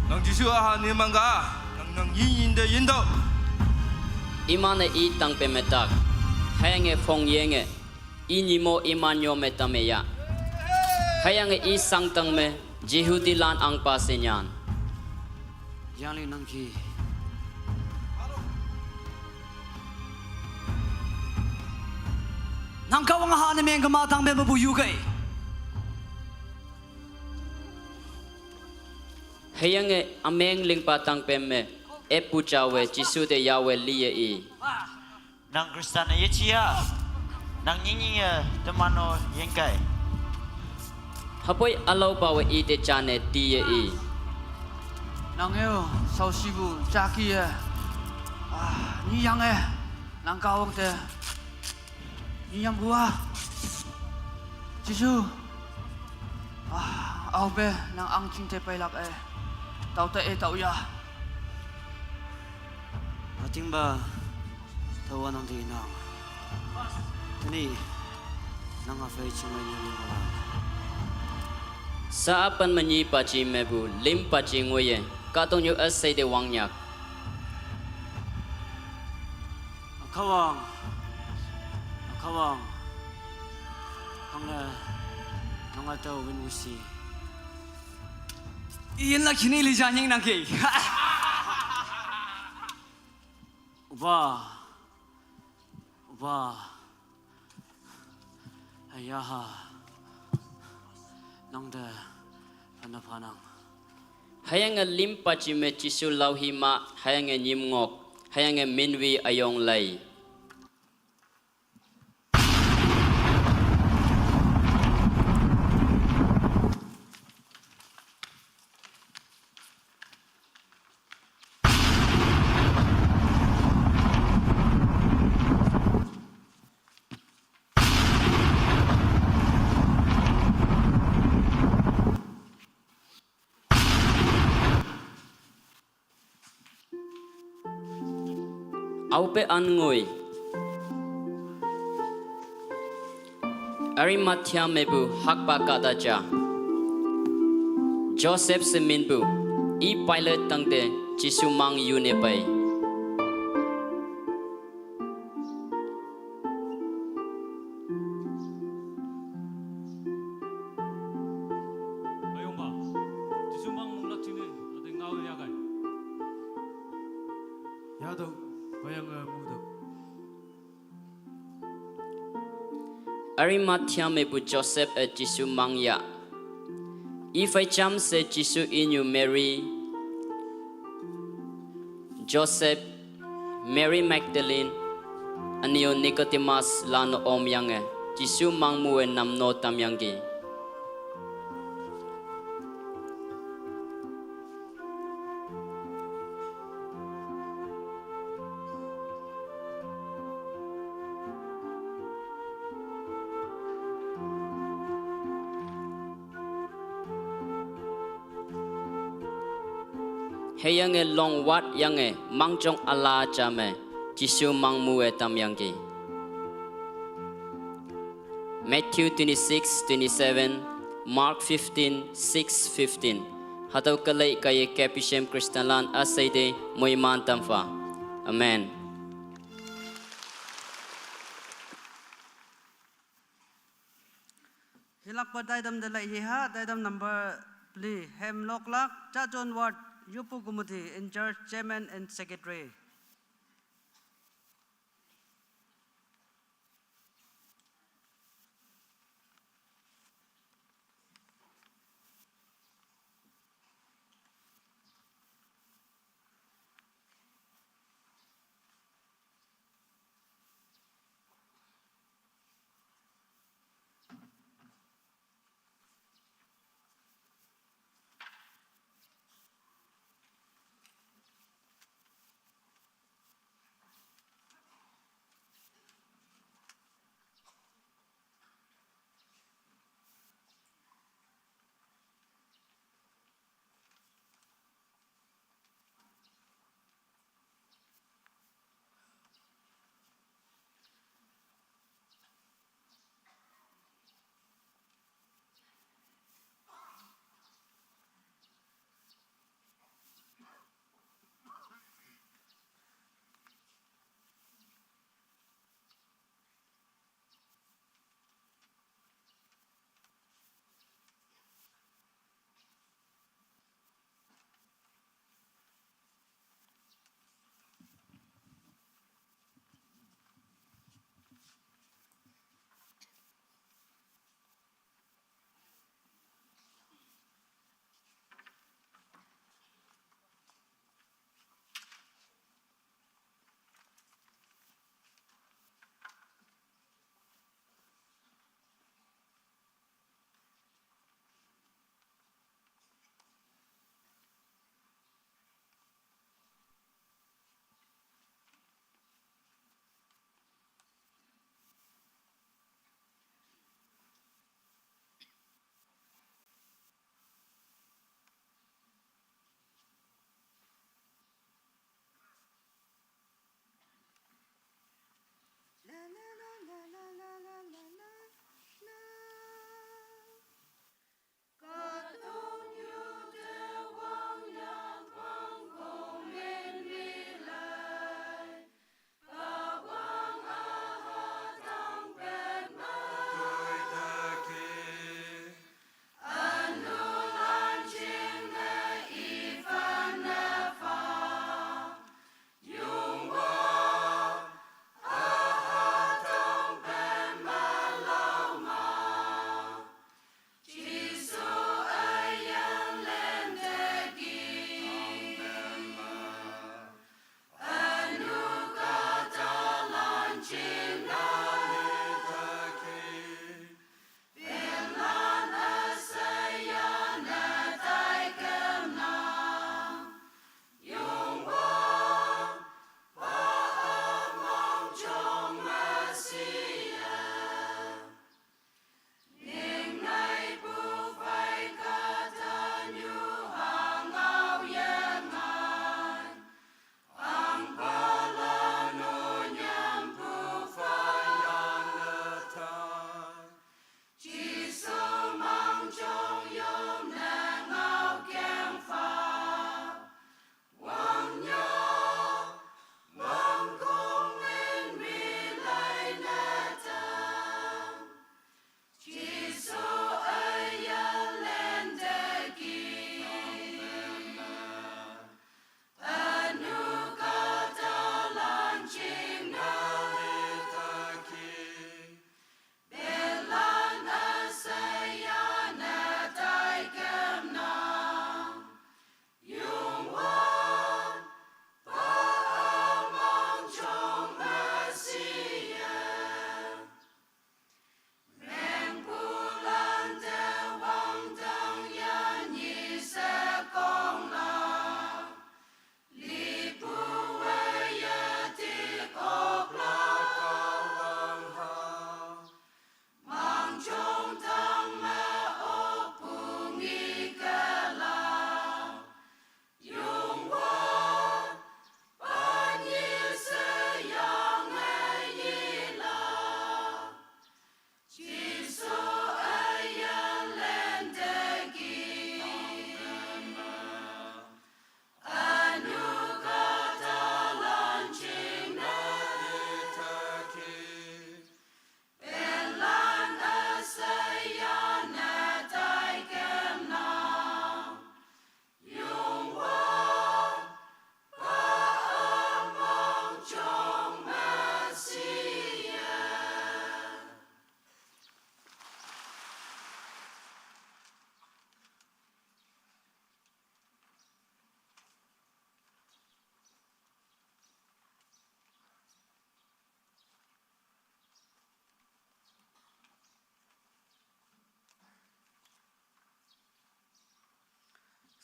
Nang Jesu-a ha ni mangka, nang nang yin yin te yintüoh. Iman-e i tangpem me tak, hüyange phong yenge, i nyimo iman yo me tamme ya. Hüyange i shangtang me, Jehudilan ahngpa she nyan. Yangli nangki. Nang Kahwang ha ne meng kema tangpem mepu yu kei. Hüyange ümeng lingpa tangpem me, eppu jawe Jesu te yawe liye i. Nang Khrista ne yeji ya, nang nyingnyinge teman-o yengkei. Hapoi alaupawe ite chane tiye i. Nang eo, saosibu, chaki e. Ah, ni yang e. Nang kawang te. Ni yang bua. Jisu. Ah, au be, nang ang ching te pailak e. Tau te e tau ya. Ating ba, tawa nang di nang. Tani, nang a fei ching mai ni ni ma. Sa apan manyi pa chi mebu, lim pa chi nguye, katong yu asei de wang nyak. Akawang, akawang, hanga, nang a tau win wusi. Iyan la kini li janying nang ke. Uba. Uba. Ayaha. Nang de. Pana panang. Hayange lim pa chi me Jisu lau hi ma, hayange nyim ngok, hayange minwi ayong lai. Aupe an ngui. Arimathea mebu hakpa kadaja. Joseph seminbu. I Pilate tangte Jisu mang yu ne pai. Ayong ba, Jisu mang mung lak chine, ate ngau ya kai. Ya do, bayang, eh, mu do. Arimathea mebu Joseph e Jisu mang ya. I fai cham se Jisu inyu Mary, Joseph, Mary Magdalene, anio Nicodemus lano om yange, Jisu mang mu e nam no tam yang ki. Heyange long wat yange, mangjong ala chame, Jisu mang mu e tam yang ki. Matthew twenty-six, twenty-seven, Mark fifteen, six, fifteen. Hatau kalai kaye Capuchin Christian lan asai de muiman tamfa. Amen. Hilak pa daidam de lai hi ha, daidam number three, hem lok lak, cha John Ward, Yupu Committee, in charge, chairman and secretary.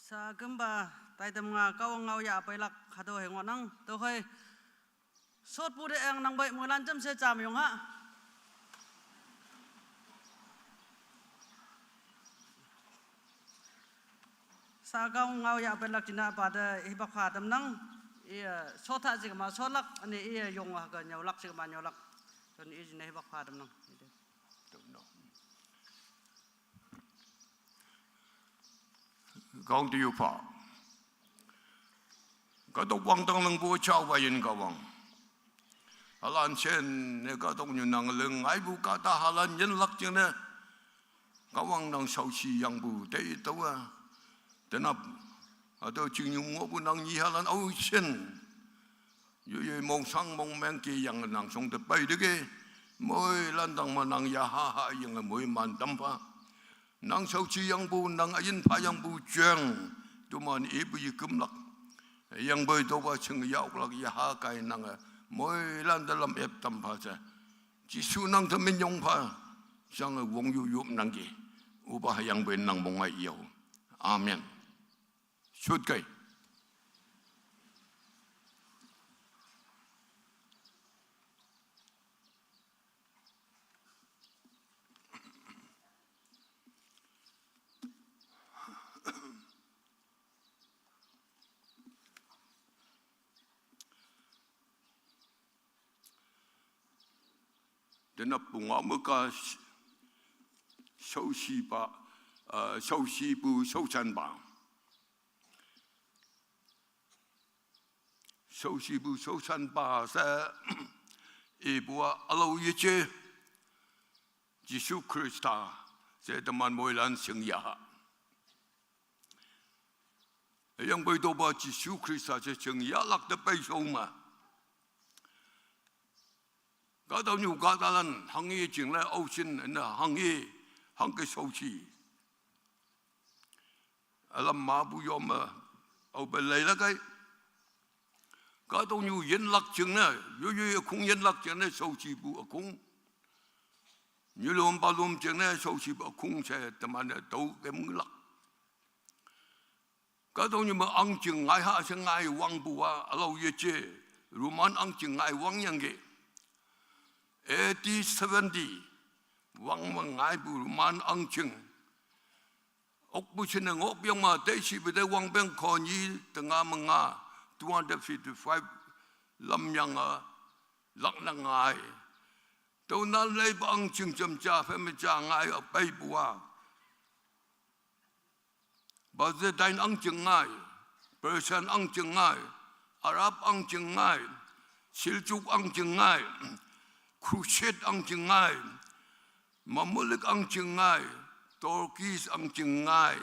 Sa kümpa taitam nga Kahwang ngao yahpeilak hatüo hei ngohnang, tüokhei. Shotpu te eng nang pei moilan jamshe jam yong ha. Sa Kahwang ngao yahpeilak jingne pa te hipak pha tamnang. Iye, shot ha jikma shotlak, üne iye yong hake nyüolak jikma nyüolak. Tüo i jingne hipak pha tamnang. Kahwang te yupha. Kahtok wangdang nangpu jao wayin Kahwang. Halan shen ne kahtoknyu nang ling ngaipu kahta halan yinlak jingne. Kahwang nang shaoshi yangpu teitüowa. Tenap, hatüo chingnyu ngohpu nang nyi halan ao shen. Yoiyoi mongsang mongmeng ke yange nang shong te pei teke. Moilan tang me nang yaha ha yange moiman tampha. Nang shaoshi yangpu, nang üyin pha yangpu jeng, teman ipu yekümlak. Yangpoi tüopa ching yahoklak yaha kai nange, moilan te lam ep tampha she. Jesu nang te minyong pha, shange wong yu yop nangki. Üpa hüyangpoi nang mong ngai yao. Amen. Shot kei. Tenap pungao me ka sh-, shaoshipa, eh, shaoshipu shaoshanpa. Shaoshipu shaoshanpa she ipu-a ülao yeje Jesu Khrista she teman moilan shingyaha. Hüyangpoi tüopa Jesu Khrista she shingyahlak te peishao me. Kahtoknyu kahtalan hanghe jingne aoshin ne hanghe, hangke shaoshi. Ülam mepu yome, aope leilak kei. Kahtoknyu yinlak jingne, yoiyoi ükhong yinlak jingne shaoshipu ükhong. Nyulom palom jingne shaoshipu ükhong she teman-e tüo kemlak. Kahtoknyu me ahngching ngaiha she ngai wangpu-a ülao yeje, Roman ahngching ngai wangyangki. A D seventy wang me ngaipu Roman ahngching. Okpu shinne ngohpeng me teishipu te wangpeng konyi tenga me nga, two hundred fifty-five lamyange lakne ngai. Tüo nan leipu ahngching jamja phei me ja ngai üpeipu-a. Byzantine ahngching ngai, Persian ahngching ngai, Arab ahngching ngai, Seljuk ahngching ngai, Crusade ahngching ngai, Mamluk ahngching ngai, Turkish ahngching ngai,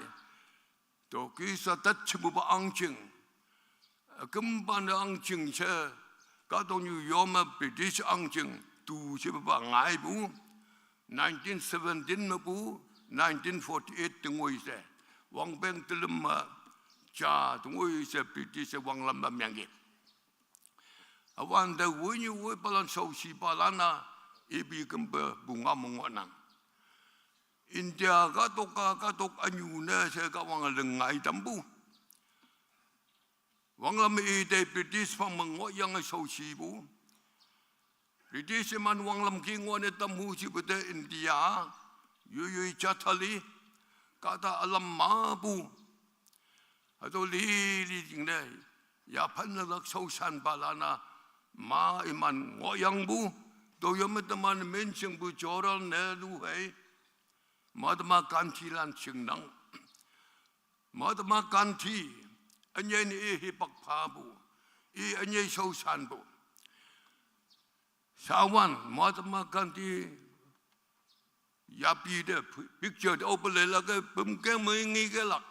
Turkish-a tat shepupa ahngching, ükümpa ne ahngching she, kahtoknyu yome British ahngching, tu shepupa ngaipu, nineteen seventeen mepu, nineteen forty-eight te ngoi she, wangpeng telüm me ja te ngoi she British-e wanglam lam yangki. Üwante woinyu woipalan shaoshipalan-a, ipi kümpe pungao me ngohnang. India kahtok-a kahtok ünyu ne she Kahwange ling ngai tampu. Wanglam ite British phang me ngohyange shaoshipu. British iman wanglam ki ngohne tamhu shepu te India, yoiyoi jathali, kahta ülam mepu. Hatüo lili jingne, yaphan lak shaoshanpalan-a, ma iman ngohyangpu, tüo yome teman minshingpu Jawaharlal Nehru hei, Mahatma Gandhi lan shingnang. Mahatma Gandhi, ünyei ne i hipak phapu, i ünyei shaoshanpu. Sawan Mahatma Gandhi yapi te picture te aope leilak kei pümkeng me ngekelak.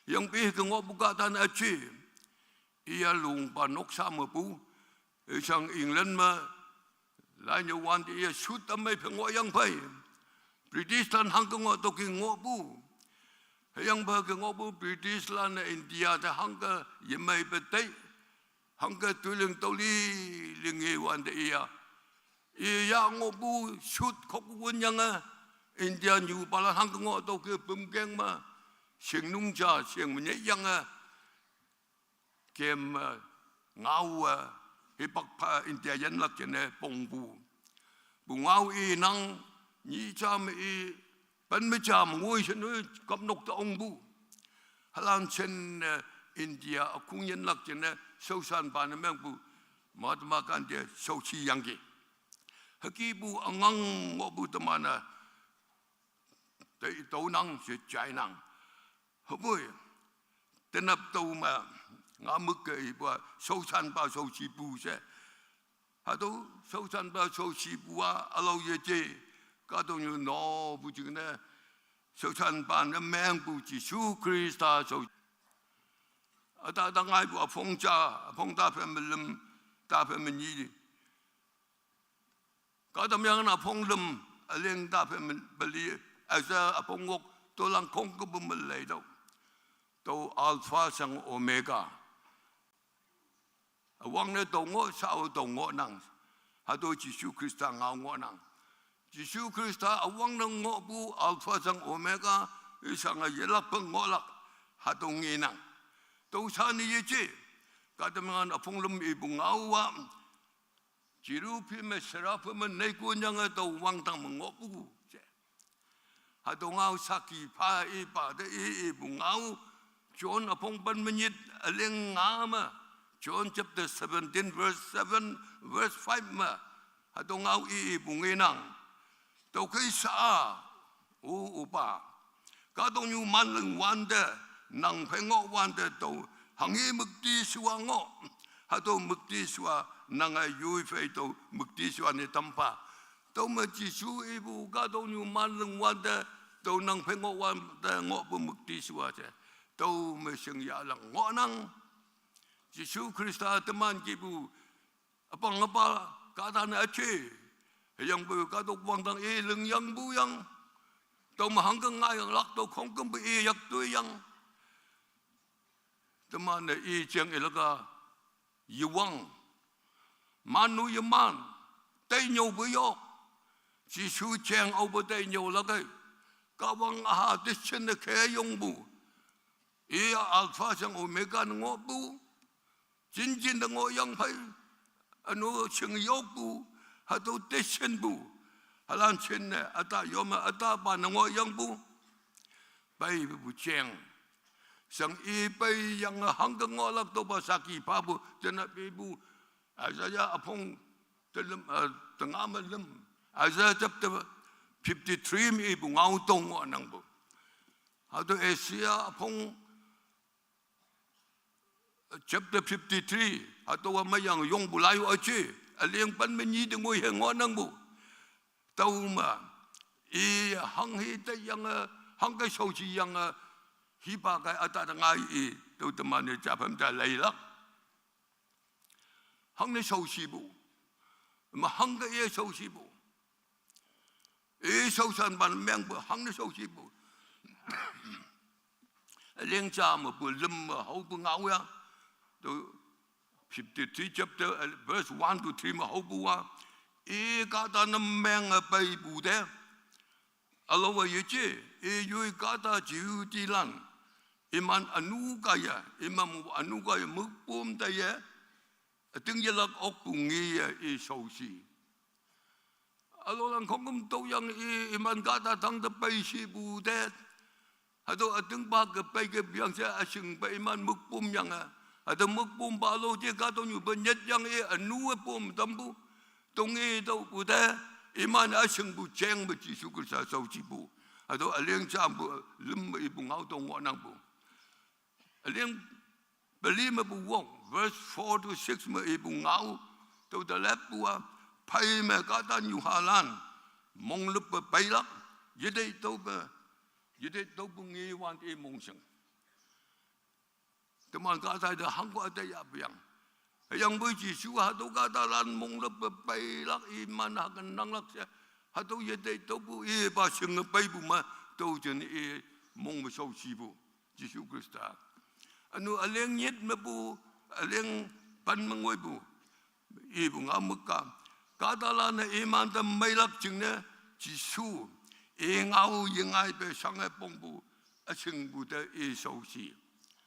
Yangpi ke ngohpu kahta ne üji. Iya longpa noksa mepu. Üshang England me, lainyüowante iya suit ümei phe ngohyang phei. British lan hangke ngoh tüoki ngohpu. Hüyangpoi ke ngohpu British lan-e India te hangke yemeipe tei. Hangke toiling tüoli lingewante iya. Iya ngohpu suit khok wünyange, India nyupalan hangke ngoh tüoki pümkeng me. Shingnung ja, shing manyei yange, kem, eh, ngao, eh, hipak pha India yanlak jene pongpu. Pungao inang, nyi ja me i, pen me ja me ngoi shen u, kapnok ta ongpu. Halan shen, eh, India akung yanlak jene, shaoshanpa ne mengpu, Mahatma Gandhi shaoshi yangki. Hükepu angang ngohpu teman-e, tei tüonang she jainang. Hüpoi, tenap tüo me, nga müke ipu-a, shaoshanpa shaoshipu she. Hatüo shaoshanpa shaoshipu-a, ülao yeje, kahtoknyu nopu jingne, shaoshanpa ne mengpu Jesu Khrista shao. Üta ta ngaipu üpong ja, üpong ta phe me lüm, ta phe me nyi. Kahtamyang üpong lüm, üleng ta phe me peli, üsa üpong ngok, tolang khongkümpu me leitüoh. Tüo Alpha shang Omega. Üwangne tüo ngoh, shao tüo ngohnang. Hatüo Jesu Khrista ngao ngohnang. Jesu Khrista üwangne ngohpu Alpha shang Omega, ishange yelakpe ngohlak, hatüo ngenang. Tüo sha ne yeje, kahtamyang üpong lüm ipu ngao-a, Cherubim me, Seraphim me neikon yange tüo wangdang me ngohpu she. Hatüo ngao saki pha ipa te i ipu ngao, John üpong pen me nyit üleng nga me, John chapter seventeen verse seven, verse five me, hatüo ngao i ipu ngenang. Tüokhei sha-a, o, opa. Kahtoknyu manling wante, nang phei ngoh wante tüo, hanghe müktishiwa ngoh. Hatüo müktishiwa, nange yoi phei tüo müktishiwa ne tampha. Tüome Jesu ipu kahtoknyu manling wante, tüo nang phei ngoh wante ngohpu müktishiwa she. Tüome shingyahlak ngohnang. Jesu Khrista teman kihpu, üpang üpa, kahtane üje. Hüyangpoi kahtok wangdang i lingyangpu yang. Tüome hangke ngailak tüo khongkümpu i yak toiyang. Teman-e i jeng ilak-a, yewang. Man-o yeman, tei nyüopu yok. Jesu jeng aope tei nyüolak ei. Kahwang üha te shinne keyongpu. I-a Alpha shang Omega ne ngohpu. Jinjin te ngohyang phei. Üno shing yokpu. Hatüo te shinpu. Halan shinne, üta yome, ütapa ne ngohyangpu. Peipu jeng. Shang i peiyange hangke ngohlak tüopa saki phapu, tenap ipu, Isaiah üpong telüm, eh, tenga me lüm. Isaiah chapter fifty-three me ipu ngao tüo ngohnangpu. Hatüo Isaiah üpong chapter fifty-three, hatüowa meyang yongpu lai-o üje, üleng pen me nyi te ngoi he ngohnangpu. Tüome, i hanghe teyange, hangke shaoshiyange, hipa kei üta te ngai i, tüo teman-e japhem ja leilak. Hangne shaoshipu. Ma hangke i shaoshipu. I shaoshanpa ne mengpu, hangne shaoshipu. Üleng ja mepu lüm me haopu ngao ya. Tüo fifty-three chapter, eh, verse one to three me haopu-a. I kahtane menge peipu te. Ülaowe yeje, i yoi kahta Jehudilan. Iman ünu kaiye, iman ünu kaiye mükpom taiye. Üting yelak okpu ngeye i shaoshi. Ülaolan khongküm tüoyange i, iman kahta tangte peishipu te. Hatüo ütingpa ke pei ke piang she üshingpe iman mükpomyange. Hatüo mükpompa lo je kahtoknyu pe nyetyange ünu-e pom tampu. Tonge tüopu te, iman üshingpu jeng me Jesu Khrista shaoshipu. Hatüo üleng ja mepu lüm me ipu ngao tüo ngohnangpu. Üleng peli mepu wok, verse four to six me ipu ngao, tüo te leppu-a, phei me kahta nyuhalan, monglüppe peilak, yetei tüope, yetei tüopu ngewante i mongshing. Teman kahta te hangko üte yahpeang. Hüyangpoi Jesu hatüo kahtalan monglüppe peilak iman hüke nanglak she. Hatüo yetei tüopu ipa shinge peipu me tüo jin i mong me shaoshipu. Jesu Khrista. Ünu üleng nyit mepu, üleng pen me ngoipu. Ipu ngao mük-a. Kahtalan-e imante meilak jingne Jesu. I ngao yengaipe shange pongpu. အဆင်ပူတဲ့ အေး ရှောက်ရှိ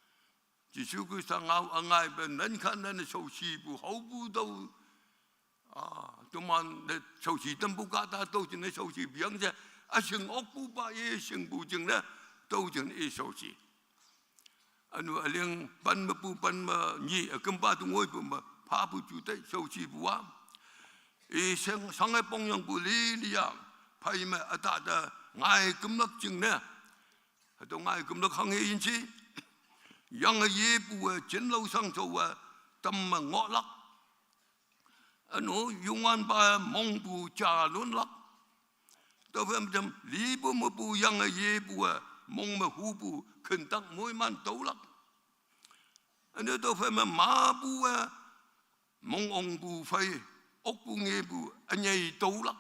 ။ ယေရှုခရစ်တော် ငါ့ကို အငိုက်ပဲ နန်းခါ နန်း ရှောက်ရှိပူ ဟောက်ပူ တော့ အာ တမန်တဲ့ ရှောက်ရှိ တံပူ ကတာ တော့ခြင်းနဲ့ ရှောက်ရှိ ပြန် ချက် အဆင် အိုက်ပူ ပါ အေး အဆင်ပူ ခြင်းနဲ့ တော့ခြင်း အေး ရှောက်ရှိ။ အနု အလင်း ပန်မပူ ပန်မညိ အကမ်ပါ တငွေ ပူ မ ဖါ ပူ ကျူ တဲ့ ရှောက်ရှိ ပူ ဝါ အေး ဆင်း ဆင်းရဲ ပုံ ယံ ပူ လီ လီ ယံ ဖဲ မ အတၢ် တ ငိုက် ကမ်လၢ ခြင်းနဲ့ အတ ငိုက် ကမ်လၢ ဟင်း ဟင်း ယဉ် ချီ ယံ အရေး ပူ ဝဲ ခြင်း လီ ဆင်း ဆိ ဝဲ တမ ငိုက် လၢ အနု ယွၤ ပၢ် မုၢ် ပူ ကၢ် လွံ လၢ တ ဖဲ မ တမ လီ ပူ မ ပူ ယံ အရေး ပူ ဝဲ မုၢ် မ ဟူ ပူ ခင် တၢ် မွေး မၢ် တိ လၢ အနု တ ဖဲ မ မ ပူ ဝဲ မုၢ် အိၣ် ပူ ဖဲ အိၣ် ပူ ငိုက် ပူ အညိုက် တိ လၢ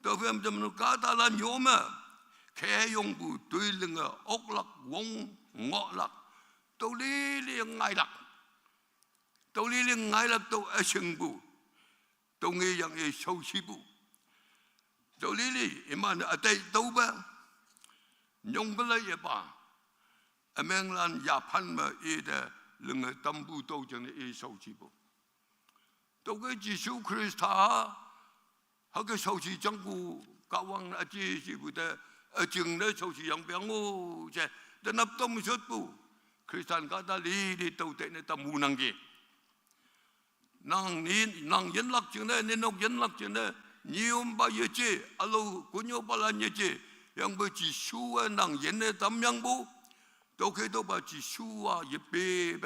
တ ဖဲ မ တမ ကတာ လၢ ညိ မ ခဲ ယုံ ပူ တွံ လင် အိၣ် လၢ ဝုံ ငိုက် လၢ တိ လီ လီ ငိုက် လၢ တိ လီ လီ ငိုက် လၢ တိ အဆင်ပူ တိ ငိုက် ယံ အေး ရှောက်ရှိ ပူ တိ လီ လီ အမ န အတ တိ ဘ ညို ကလ ယ ပ အမ လၢ ယ ဖဲ မ အတ လင် တံပူ တိ ခြင်း အေး ရှောက်ရှိ ပူ တိ က ယေရှုခရစ်တော် ဟဲ က ရှောက်ရှိ ခြင်း ပူ က ဝံ အ က ရှောက်ရှိ ပူ တဲ့ အ ခြင်း နဲ့ ရှောက်ရှိ ယံ ပျံ အိၣ် ချက် တ နပ် တိ မ ရှုတ် ပူ ခရစ်တော် ကတာ လီ လီ တိ တဲ့ နဲ့ တ မူ နံ က့ နံ နံ ယံ လၢ ခြင်း နဲ့ နံ နု ယံ လၢ ခြင်း နဲ့ ညိ ယံ ပ ယ က အလိၤ က ညိ ပ လၢ ည က ယံ ပ ယေရှု ဝဲ နံ ယံ နဲ့ တ ယံ ပူ တိ ခဲ တိ ပ ယေရှု ဝဲ ယ ပ့ ဘ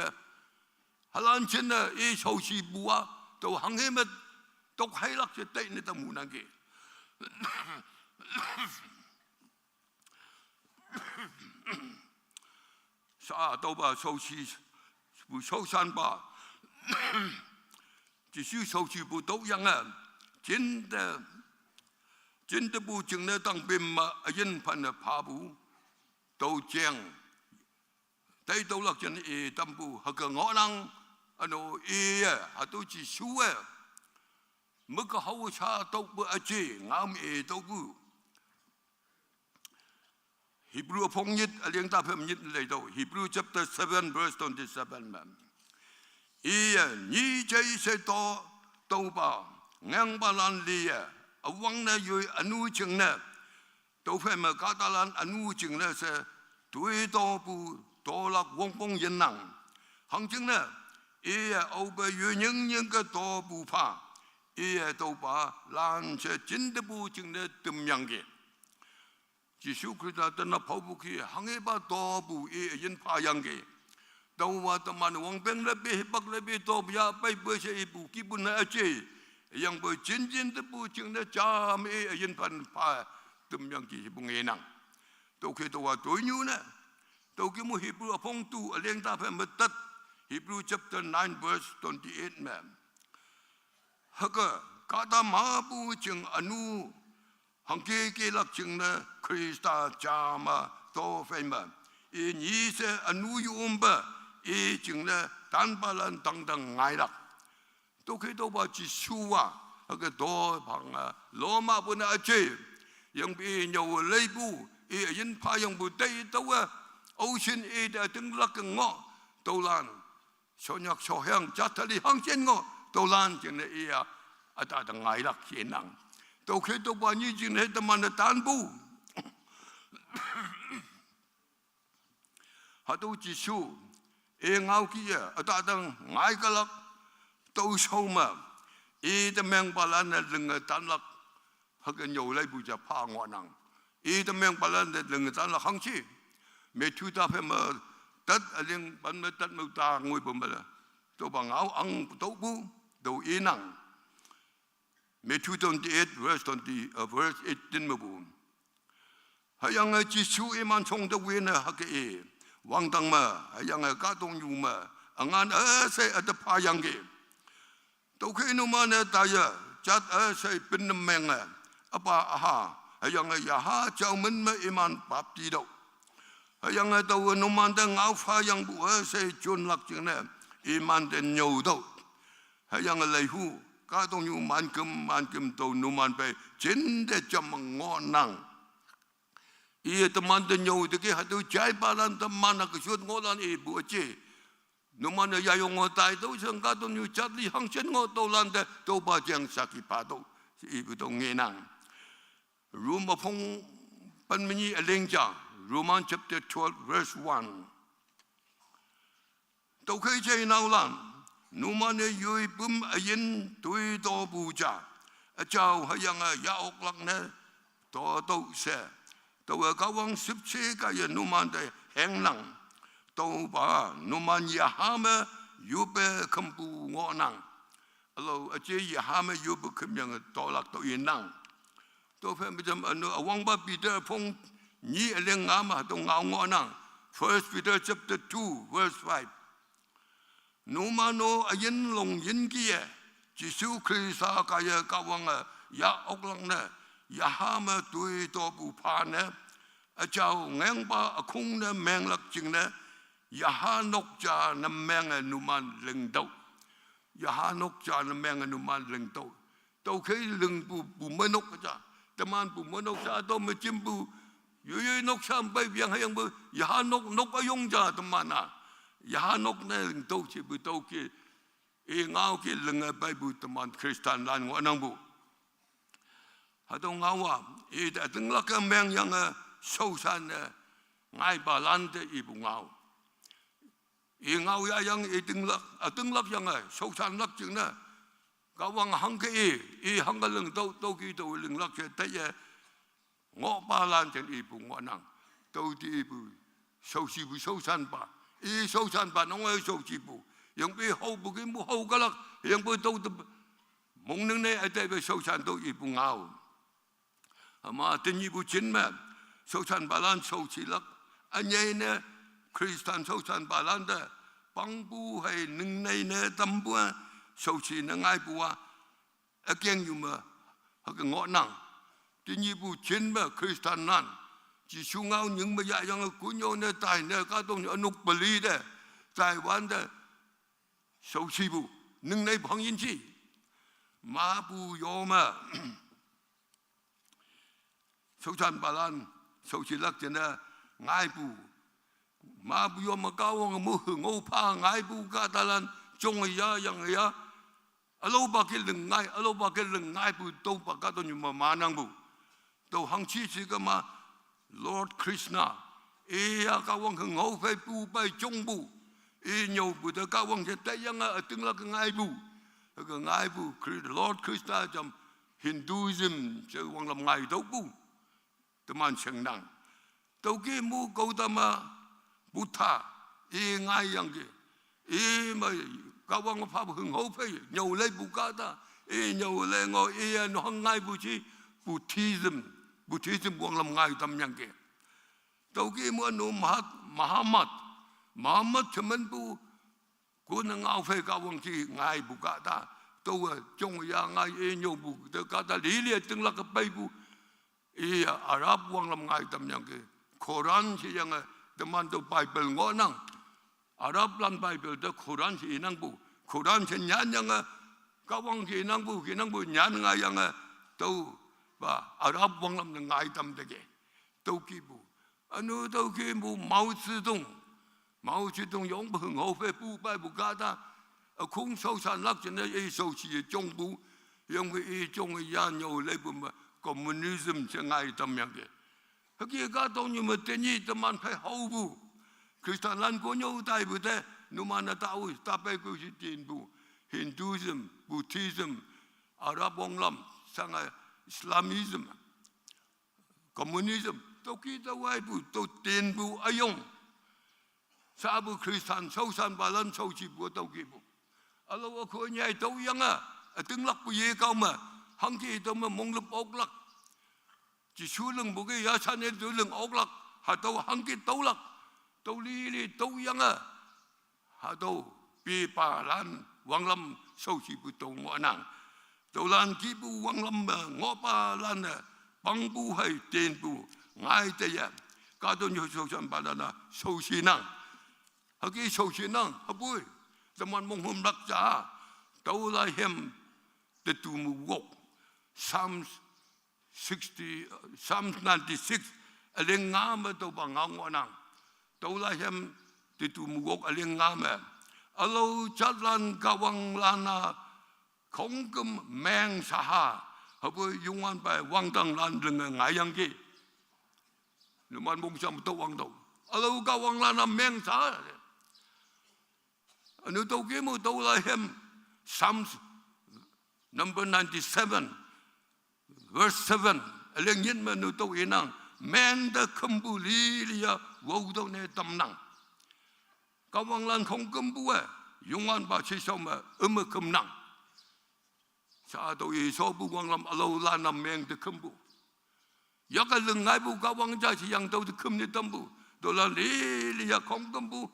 ဟလၢ ခြင်း နဲ့ အေး ရှောက်ရှိ ပူ ဝဲ တိ ဟင်း ဟင်း မ တိ ဟဲ လၢ ချက် တဲ့ နဲ့ တ မူ နံ က့ စ တိ ပ ရှောက်ရှိ ပူ ရှောက် ဆၢ ပ ယေရှု ရှောက်ရှိ ပူ တိ ယံ အ ခြင်း တ ခြင်း တ ပူ ခြင်း နဲ့ တံ ပ့ မ အ ယံ ဖဲ န ဖါ ပူ တိ ခြင်း တ တိ လၢ ခြင်း အေး တံပူ ဟဲ က ငိုက် နံ အနု အေး ယ ဟဲ တိ ယေရှု ဝဲ မ က ဟဲ ဝဲ ဆၣ် တိ ပ အ က ငါ မ အေး တိ ပူ Hebrew အ ဖုံ ညိတ် အ လၢ တ ဖဲ ညိတ် လဲ တိ Hebrew chapter seven verse twenty-seven မ အံၤ ယ ညံ က ယ ဆဲ တိ တိ ပ ငဲ ပ လၢ လံ ယ အ ဝံ န ယွံ အ နူ ခြင်း န တိ ဖဲ မ က တ လၢ အ နူ ခြင်း န စဲ တွံ တိ ပူ တိ လၢ ဝံ ပူ ယ နံ ဟင်း ခြင်း န အံၤ ယ အိၣ် ပ ယွံ ညို ညို က တိ ပူ ဖး အံၤ ယ တိ ပ လၢ စဲ ခြင်း တ ပူ ခြင်း န တ ယံ က့ ယေရှုခရစ်တော် တ န ဖီ ပူ ခံ ဟင်း ဟဲ ပ တိ ပူ အံၤ အ ယံ ဖး ယံ က့ တိ ဝါ တ မ န ဝံ ပၢင် လၢ ဘ့ ဟဲ ဘၣ် လၢ ဘ့ တိ ပ ယ ပၢ ပၢ စဲ အံၤ ပူ ခံ ပူ န အ က ယံ ပ ခြင်း ခြင်း တ ပူ ခြင်း န က မ အံၤ အ ယံ ဖး ဖး တ ယံ က့ ဟဲ ပူ ငဲ နံ တိ ခဲ တိ ဝါ တိ ညူ န တိ က မ Hebrew အ ဖုံ တူ အ လၢ တ ဖဲ မ တ Hebrew chapter nine verse twenty-eight မ ဟဲ က က တ မ ပူ ခြင်း အ နူ ဟင်း က့ က့ လၢ ခြင်း န ခရစ်တော် က မ တိ ဖဲ မ အံၤ ညံ စဲ အ နူ ယွံ ပ အံၤ ခြင်း န တၢ် ပ လၢ တၢ် တ ငိုက် လၢ တိ ခဲ တိ ပ ယေရှု ဝဲ ဟဲ က တိ ဖး လီၤ မ ပ န အ က ယံ ပ အံၤ ညို လၢ ပူ အံၤ အ ယံ ဖး ယံ ပူ တ တိ ဝဲ အိၣ် ဆ့ၣ် အံၤ တ တ လၢ က ငိုက် တိ လၢ ဆီညၣ် ဆီဟဲ ကၢ် ထလံ ဟင်း ဆ့ၣ် ငိုက် တိ လၢ ခြင်း န အံၤ အတၢ် တ ငိုက် လၢ ခံ နံ တိ ခဲ တိ ပ ညံ ခြင်း န ဟဲ တ မ န တၢ် ပူ ဟဲ တိ ယေရှု အ့ ငါ ခံ ယ အတၢ် တ ငိုက် က လၢ တိ ဆိ မ အံၤ တ မ ပ လၢ န လင် တၢ် လၢ ဟဲ က ညို လၢ ပူ က ဖး ငိုက် နံ အံၤ တ မ ပ လၢ န လင် တၢ် လၢ ဟင်း ဆ့ၣ် မ့ၢ် ထူ တ ဖဲ မ တ အ လၢ ပ မ တ မ တ ငွေ ပ မ လၢ တိ ပ ငါ အ တိ ပူ တိ အံၤ နံ Matthew twenty-eight verse twenty, uh, verse eighteen မ ပူ ဟဲ ယံ က ယေရှု အ့ မ ဆိ တ ဝ့ န ဟဲ က အ့ ဝံ တ မ ဟဲ ယံ က က တိ ညူ မ အ ငါ န အ စဲ အတ ဖး ယံ က့ တိ ခဲ န မ န တ ယ က အ စဲ ပ န မ အ ပ အ ဟး ဟဲ ယံ က ယ ဟး က မ မ အ မ ဘၣ်တံ တိ ဟဲ ယံ က တိ န မ တ ငါ ဖး ယံ ပူ အ စဲ ကၠိ လၢ ခြင်း န အ မ တ ညို တိ ဟဲ ယံ က လၢ ဟူ က တိ ညူ မ က မ က တိ န မ ဖဲ ခြင်း တ က မ ငိုက် နံ Iye teman te nyüo teki hatüo jaipalan teman-a keshuot ngohlan ipu üje. Numan-e yayong ngoh taitüoh she kahtok nyu jat li hangshin ngoh tüolan te tüopa jeng saki phatüoh she ipu tüo ngenang. Rom üpong pen me nyi üling ja, Romans chapter twelve, verse one. Tüokhei jeiheinaolan, numan-e yoi püm üyin toitopu ja, üjao hüyange yah oklak ne totüoh she, taowe Kahwang shüpshe kaiye numan te hengnang. Tüopa numan yaha me yoppe khümpu ngohnang. Ülao üje yaha me yoppe khümyange tolak tüo inang. Tüophei me jam ünu üwangpa Peter üpong nyi üling nga me hatüo ngao ngohnang. First Peter chapter two, verse five. Numan-o üyin longyinkie, Jesu Khrista kaiye Kahwange yah oklak ne, yaha me toitopu pha ne, üjao ngengpa ükhong ne menglak jingne, yaha nok ja ne menge numan lingtüoh. Yaha nok ja ne menge numan lingtüoh. Tüokhei lingpu pumeinok ja. Teman pumeinok sha tüo me jimpu. Yoiyoi nok sha pei wiang hüyangpu. Yaha nok, nok üyong ja teman-a. Yaha nok ne lingtüoh shepu tüoke. I ngao ke linge peipu teman Christianlan ngohnangpu. Hatüo ngao-a, ite ütinglak-e mengyange shaoshan-e ngaipalan te ipu ngao. I ngao yahyange ütinglak, ütinglak yange shaoshanlak jingne. Kahwang hangke i, i hangke lingtüoh, tüoki tao linglak she taiye ngohpalan jing ipu ngohnang. Tüoti ipu shaoshipu shaoshanpa. I shaoshanpa nonge shaoshipu. Yangpe haopu kempu hao kalak, yangpe tüo te mongning ne ütape shaoshan tüo ipu ngao. Hüma tenyihpu jin me, shaoshanpalan shaoshilak, ünyei ne Christian shaoshanpalan te, pangpu hei ningnei ne tampu-a, shaoshi ne ngaipu-a, ükeng yu me, hüke ngohnang. Tenyihpu jin me Christianlan, Jesu ngao nying me yahyange kunyüo ne tai ne kahtoknyu ünok peli te, Taiwan te, shaoshipu, ningnei phangyin shi, mapu yo me, shaoshanpalan, shaoshilak jingne ngaipu. Mapu yo me Kahwang mu hüngo pha ngaipu kahtalan, jong ya, yang ya. Ülaopa ke ling ngai, ülaopa ke ling ngaipu tüopa kahtoknyu me manangpu. Tüo hangshi shi kema Lord Krishna. Iya Kahwang hüngo phei pu pei jongpu. I nyüopu te Kahwang she taiyange ütinglak ngaipu. Hüke ngaipu Lord Krishna jam Hinduism she wanglam ngaitüohpu. Teman shengnang. Tüoki mu Gautama Buddha, i ngaiyangki. I me Kahwang phapu hüngo phei, nyüo leipu kahta, i nyüo lei ngo, iye no hang ngaipu shi Buddhism, Buddhism wanglam ngai tamyangki. Tüoki mu ünu Mahat-, Muhammad, Muhammad shemenpu, kune ngao phei Kahwang ki ngaipu kahta, tüowe jong ya ngai i nyüopu te kahta lili ütinglak-e peipu, i Arab wanglam ngai tamyangki. Koran sheyange, teman tüo Bible ngohnang. Arablan Bible te Koran she inangpu. Koran she nyanyange, Kahwang ke inangpu, ke inangpu nyan ngaiyange, tüopa Arab wanglam ne ngai tam teke. Tüokipu. Ünu tüokipu Mao Zedong. Mao Zedong yongpu hüngo phei pu peipu kahta. Ükhong shaoshanlak jingne i shaoshi ye jongpu. Yangpu i jong ya nyüo leipu me communism she ngai tamyangki. Hüke kahtoknyu me tenyih teman phei haopu. Christianlan kunyüo taipu te, numan-e tao, tapei ku shi tinpu. Hinduism, Buddhism, Arab wanglam, shange Islamism, communism, tüoki tüo waipu, tüo tinpu üyong. Shapu Christian shaoshanpalan shaoshipu tüokipu. Ülao ükho nyei tüoyange, ütinglakpu yekao me, hangke tüo me monglüp oklak. Jesu lingpu ke yashan-e tüo ling oklak, hatüo hangke tüolak, tüo lili tüoyange, hatüo pipalan wanglam shaoshipu tüo ngohnang. Tüolan kihpu wanglam me ngohpalan-e, pangpu hei tinpu, ngai teiye, kahtoknyu shaoshanpalan-a shaoshinang. Hüke shaoshinang, hüpoi, teman monghümlak ja, tüolai hem, tetu me wok, Psalms sixty, Psalms ninety-six, üleng nga me tüopa ngao ngohnang. Tüo laihem tetu mugok üleng nga me, ülao jatlan Kahwanglan-a khongküm meng shaha, hüpoi Youngwanpa wangdanglan linge ngaiyangki. Numan mongjang tüo wangtüoh. Ülao Kahwanglan-a meng shaha. Üne tüoke mo tüo laihem, Psalms number ninety-seven, verse seven, üleng nyit me üne tüo inang, meng te khümpu lili-a wotüoh ne tamnang. Kahwanglan khongkümpu-e, Youngwanpa shishao me üme khümnang. Sha tüo i shopu wanglam ülaolan-a meng te khümpu. Yake ling ngaipu Kahwang ja shiyang tüo te khüm ne tampu. Tüolan lili-a khongkümpu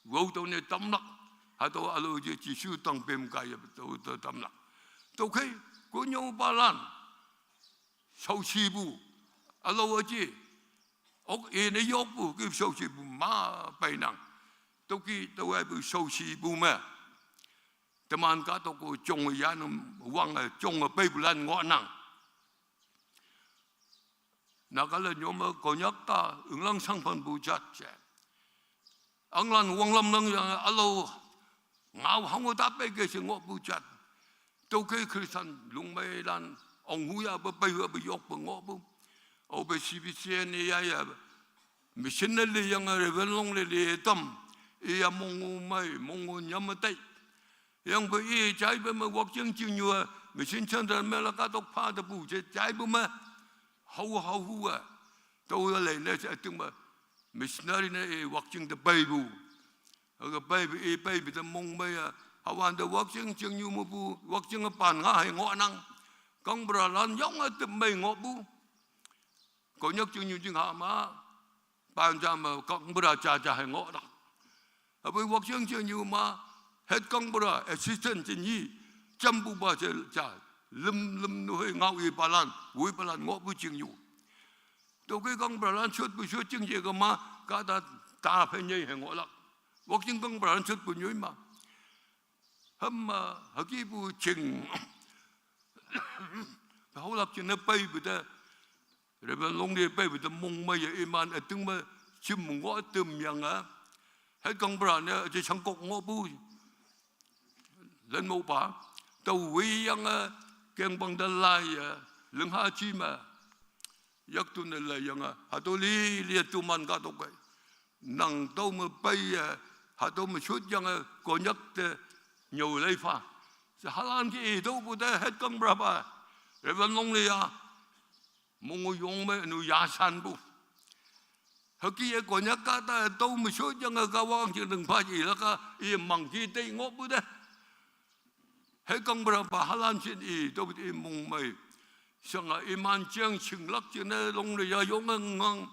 wotüoh ne tamlak. Hatüo ülao je Jesu tangpem kaiye tüo te tamlak. Tüokhei, konyopalan shaoshipu, ülao üje, ok ine yokpu kih shaoshipu ma peinang. Tüoki tüoyaipu shaoshipu me, teman kahtokpu jong yanne wange jonge peipulan ngohnang. Nagaland nyome Konyak ta ünglang shangphanpu jat she, anglan wanglam nang yange ülao ngao hango ta peike she ngohpu jat. Tüokhei Christian lungmeilan onghu yahpe peihupe yokpe ngohpu. Aope C B C N i yaya, mission ne liyange Reverend Longle li tam, iya mongo mei, mongo nyam me tei. Yangpe i jaipe me Wakching chingnyu-a mission centre me la kahtok pha tepu je jaipu me, hao hao hu-e, tüo leine she üting me missionary ne i Wakching te peipu. Hüke peipu i peipu te mongmei-a, hüwante Wakching chingnyu mepu Wakching-e pan nga hei ngohnang. Kangpralan yonge tep mei ngohpu. Konyak chingnyu jingha ma, pan ja me kangpra ja ja hei ngohnang. Hüpoi Wakching chingnyu ma, head kangpra, assistant chingnyi, jampupa je ja, lüm lüm nu hei ngao ipalan, woipalan ngohpu chingnyu. Tüokhei kangpralan shotpu shot jing je kema, kahta ta phei nyei hei ngohlak. Wakching kangpralan shotpu nyoi ma, hüma hükihpu ching haolak jingne peipu te, Reverend Longle peipu te mongmeiye iman üting me jim ngoh tümyange, head kangpra ne je shangkok ngohpu, lenmopa, tao woiyange, kengpang te laiye, lingha ji me yaktu ne laiyange, hatüo lili-a toman kahtok kei, nang tüo me peiye, hatüo me shotyange Konyak te nyüo leipha she halan ke i tüopu te head kangpra pa, Reverend Longle-a, mongo yong me ünu yashanpu. Hüke-e Konyak kahta tüo me shotyange Kahwang jing ling pha ilak-a i mangki tei ngohpu te, head kangpra pa halan shin i tüo i mongmei. Shange iman jeng shinglak jingne Longle-a yonge ngang,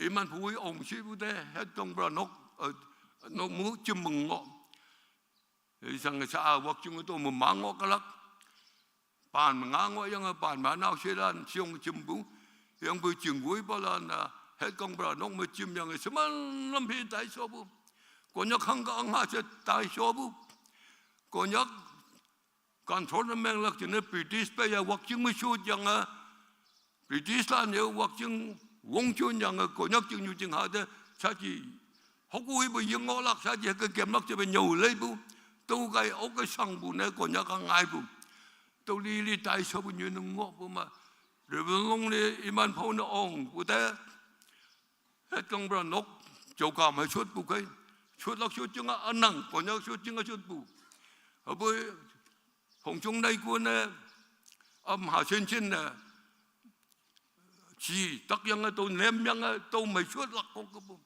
iman phui ongshipu te head kangpra nok, eh, nok mu jim me ngoh. Shange sha-a Wakching tüo me mang ngoh kalak. Pan me nga ngohyange pan me nao shelan shong jimpu. Yangpu chingwoipalan-a head kangpra nok me jimyange sheman lam phi taishopu. Konyak hangke angha she taishopu. Konyak control ne menglak jingne British peiye Wakching me shotyange, Britishlan-e Wakching wongjonyange Konyak chingnyu jingha te shaji, hokpu ipu yeng ngohlak shaji hüke kemlak jepe nyüo leipu. Tüokhei oke shangpu ne Konyak-a ngaipu. Tüo lili taishopu nyoi ne ngohpu me, Reverend Longle iman phao ne ongpu te, head kangpra nok jaokam hei shotpu khei, shotlak shot jinge ünang, Konyak shot jinge shotpu. Hüpoi Hongchong neiku ne, am ha shin shin ne, ji takyange tüo nemyange tüo mei shotlak kongkepu.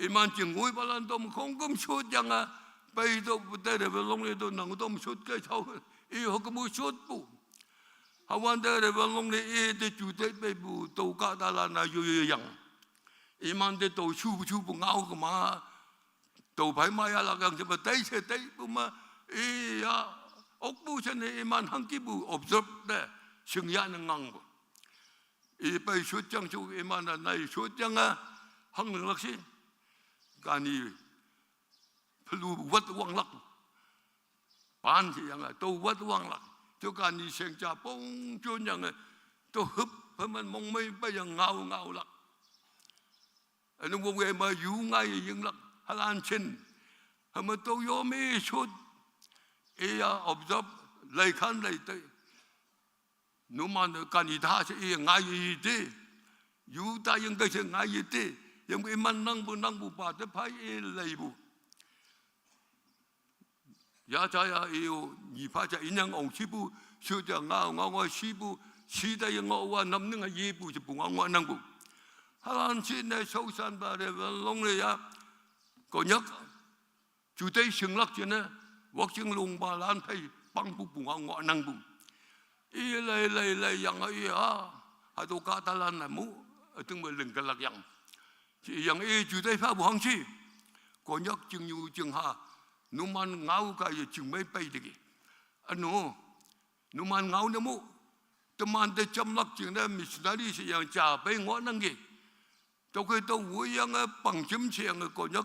Iman chingwoipalan tüo me khongküm shotyange, peitüohpu te Reverend Longle tüo nang tüo me shot kei shao, i hokemu shotpu. Hüwante Reverend Longle i te ju te peipu tüo kahtalan-a yoyo yang, iman te tüo shupu shupu ngao kema, tüo phei ma yahlak yang jepe teishe teipu me, iya, okpu she ne iman hangkipu observe te, shingyah ne ngangpu. I pei shotjang ju iman-a nai shotyange, hanglinglak shi, kani phelu wat wanglak, pan sheyange tüo wat wanglak. Tüo kani sheng ja pong jonyange, tüo hüp heman mongmei peiyange ngao ngaolak. Ane wong e ma yu ngai ying lak halan chen. Hama to yo me shot. E ya observe lai khan lai tai. Numan kan i tha se e ngai yi te. Yu ta ying kai se ngai yi te. Yam e man nang bu nang bu pa te phai e lai bu. Ya cha ya e o ni pha cha in yang ong chi bu. Shu cha nga nga nga shi bu. Shi ta ying ngo wa nam ning a yi bu chi bu nga ngo nang bu. Halan chi ne shou san ba re long le ya. Ko nyak. Chu tei shing lak chi ne. Wak ching lung ba lan phai pang bu bu nga ngo nang bu. I lai lai lai yang a i a. Ha to ka ta lan na mu. A ting me ling ka lak yang. Chi yang i chu tei pha bu hang chi. Ko nyak ching yu ching ha. Numan ngau ka ye ching mei pei de ki. Anu. Numan ngau ne mu. Teman te cham lak ching ne missionary si yang cha pei ngo nang ki. To ke to wu yang a pang chim chi yang a ko nyak.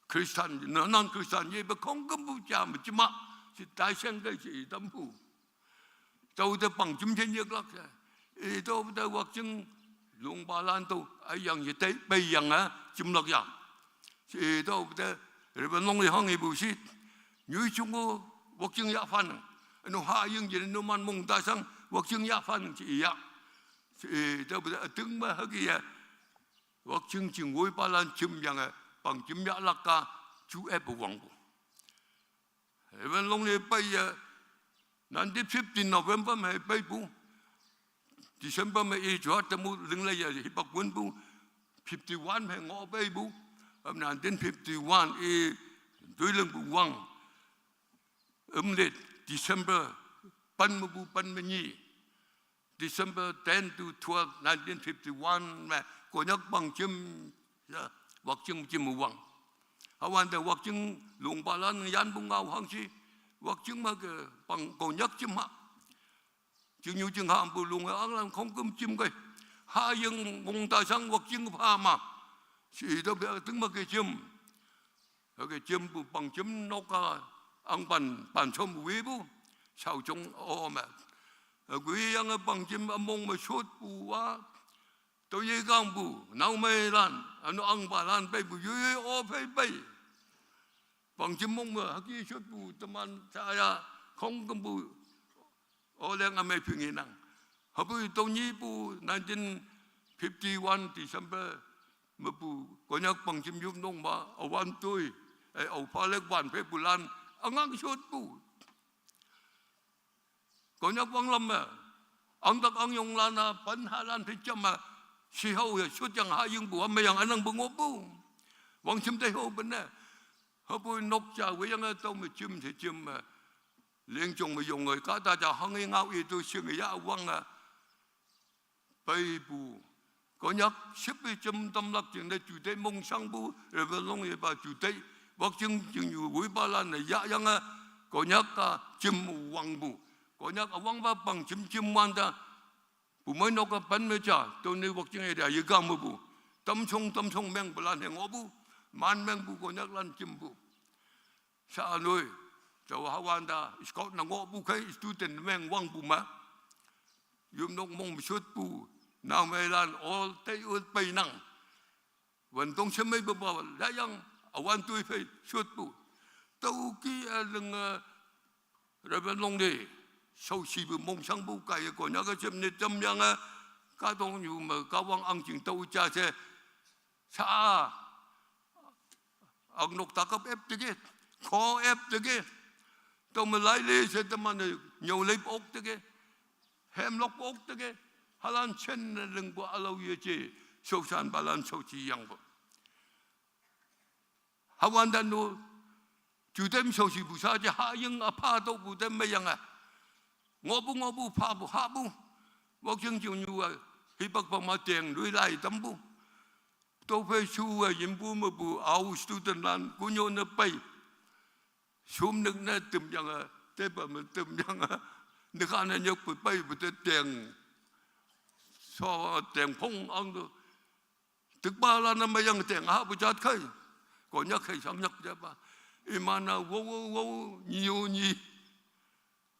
Christian, non Christian ye be kong kum bu cha mu chi ma. Si tai shen kai chi tam bu. Tau te pang chim chen yek lak ya. I tau te wak ching lung ba lan tau. Ai yang ye tai bai yang a chim lak ya. I tau te Reverend Long ye hang i bu shi. Nyu chung o wak ching ya fan. Anu ha ying ye numan mong ta sang wak ching ya fan chi ya. I tau te a ting ma ha ki ya. Wak ching ching woi ba lan chim yang a pang chim ya lak ka chu e bu wang bu. Reverend Long ye pai ya, nineteen fifteen November me pai bu. December me i chua te mu ling le ya hi bak wun bu. Fifty-one me ngo pai bu. Am nineteen fifty-one i dui ling bu wang. Am le December pan mu bu pan me ni. December ten to twelve, nineteen fifty-one me ko nyak bang chim ya, wak ching chim wang. Hawan de wak ching lung ba lan yan bu ngau hang chi, wak ching ma ke bang ko nyak chim ha. Ching yu ching ha bu lung ang lan khong kum chim kai. Ha ying ngong ta sang wak ching pha ma. Si da be ting ma ke chim. Hake chim bu pang chim nok ka ang pan pan chom wi bu. Sao chung o ma. Gui yang a pang chim a mong ma shut bu wa. To ye gang bu. Nau mai lan. Anu ang ba lan pai bu. Yu yu o pai pai. Pang chim mong ma haki shut bu. Teman saya kong kum bu. O leng a mai phi ngi nang. Ha bu to ni bu nineteen fifty-one December. Ma bu ko nyak pang chim yup nong ma a wan tui. Ai au pha lek wan phe bu lan. A ngang shut bu. Ko nyak wang lam ma. Ang dak ang yong lan a pan ha lan phe cham ma. Si hau ya shut yang ha ying bu ha ma yang anang bu ngop bu. Wang chim te hau ben ne. Ha bu nok cha we yang a tau ma chim te chim ma. Leng chong ma yong ngai ka ta cha hang i ngau i tu sing ya wang a. Pai bu. Ko nyak sip i chim tam lak ching de chu te mong sang bu. Reverend Long ye ba chu te. Wak ching ching yu wui ba lan na ya yang a. Ko nyak ka chim wang bu. Ko nyak a wang ba pang chim chim wan ta. Bu mai nok ka pan me cha. To ni wak ching e da ye ga mu bu. Tam chong tam chong meng bu lan he ngo bu. Man meng bu ko nyak lan chim bu. Sa nui, chau hawan da, scout na ngo bu kai, student meng wang bu ma. Yum nok mong shut bu, nau mai lan all te ut pai nang. Wan tong se mai ba ba, la yang, a wan tui phe shut bu. Tau ki a leng a, Reverend Long de, sau si bu mong sang bu kai ko nya ka chem ne tam yang a, ka tong yu ma, ka wang ang ching tau cha se. Sa a. Ang nok ta kap ep te ke, kho ep te ke. Tau ma lai le se te man nyau le ok te ke. Hem lok ok te ke. Halan chen na leng bu a lau ye che. Sau san ba lan sau chi yang bu. Hawan dan nu. Chu tem sau chi bu sa che ha ying a pha to bu tem me yang a. Ngo bu ngo bu pha bu ha bu. Wak ching ching nyu a. Hi bak pa ma teng lui lai tam bu. To phe shu a yin bu ma bu au student lan ku nyo na pai. Sum nik na tim yang a, te pa ma tim yang a. Ni ka na nyok pu pai bu te teng. So teng phong ang do. Tik ba la na ma yang teng ha bu jat khai. Ko nyak khai sang nyak ja ba. I ma na wo wo wo ni yo ni.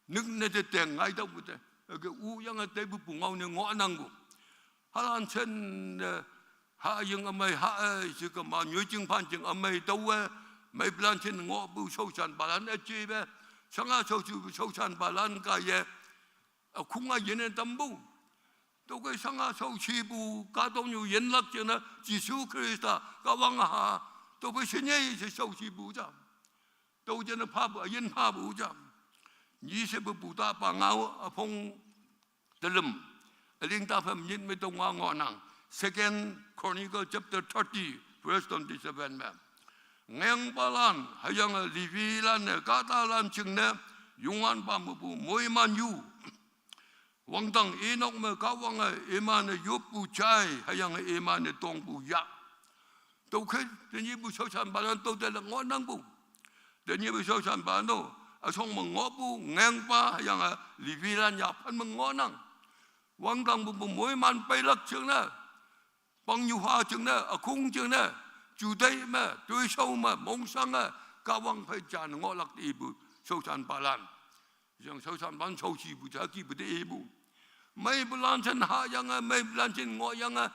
Nik ne te teng ngai da bu te. Ke u yang a te bu pu ngau ne ngo nang bu. Halan chen, eh, Ha ying amei ha e, shi kema nyoi jing pan jing amei tau e, mei plan chin ngoh bu shaoshan balan e je be, shanga shaoshi bu shaoshan balan ka ye, a kung a yin e tam bu. Tau ke shanga shaoshi bu, ka tong nyu yin lak jing ne, Jesu Krista, ka wang ha, tau ke shin ye shi shaoshi bu jam. Tau jing ne pa bu, a yin pa bu jam. Nyi she bu bu ta pa ngao, a phong Telim, a ling ta phem nyit me tong wa ngo nang. Second Chronicle chapter thirty, verse twenty-seven me. Ngeng pa lan, hayang a Levi lan ne, ka ta lan ching ne, yungan pa mu bu, moi man yu. Wang tang Enok me ka wang a, e man ne yup bu chai, hayang a e man ne tong bu ya. Tau ke, te nyi bu shaoshan balan tau te le ngo nang bu. Te nyi bu shaoshan balan tau, a shong me ngo bu, ngeng pa, hayang a Levi lan ya pan me ngo nang. Wang tang bu bu moi man pei lak ching ne. Pang yu ha ching ne, a kung ching ne. Ju dei me, tui shao me, mong shang e, ka wang pei jan ngo lak te bu, shaoshan balan. Yang shaoshan balan shaoshi bu ja ki bu te e bu. Mei bu lan chen ha yang e, mei bu lan chen ngo yang e,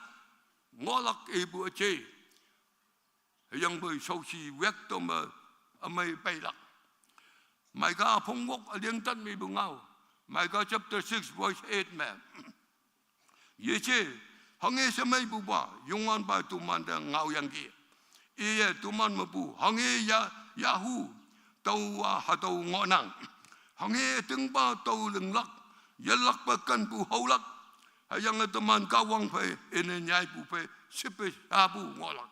ngo lak e bu a je. Yang bu shaoshi wek to me, a mei pei lak. Micah phong wok a liang tan me bu ngao. Micah chapter six verse eight me. Ye che, hang e she mei bu ba, yungan pa tu man te ngao yang ki. E ye tu man me bu, hang e ya, ya hu, tau wa ha tau ngo nang. Hang e ting pa tau ling lak, ye lak pa kan bu hau lak. Hayang e te man ka wang pei, e ne nyai bu pei, sip pei, ha bu ngo lak.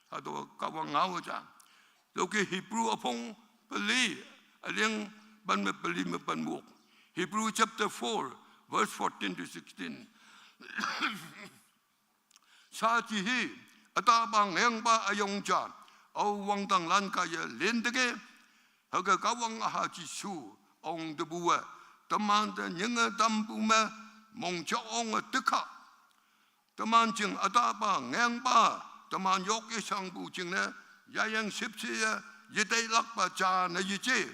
Ha tau ka wang ngao cha. Tau ke Hebrew a phong peli, a liang ban me peli me ban muk. Hebrew chapter four, verse fourteen to sixteen. Sa chi hi, a ta pa ngeng pa a yong cha, au wang tang lan ka ye lin te ke, ha ke ka wang a ha Jesu, ong te bu e, te man te nying e tam bu me, mong cha ong e te ka. Te man jing a ta pa ngeng pa, te man yok ye shang bu jing ne, ya yang sip se ye, ye dei lak pa cha ne ye je.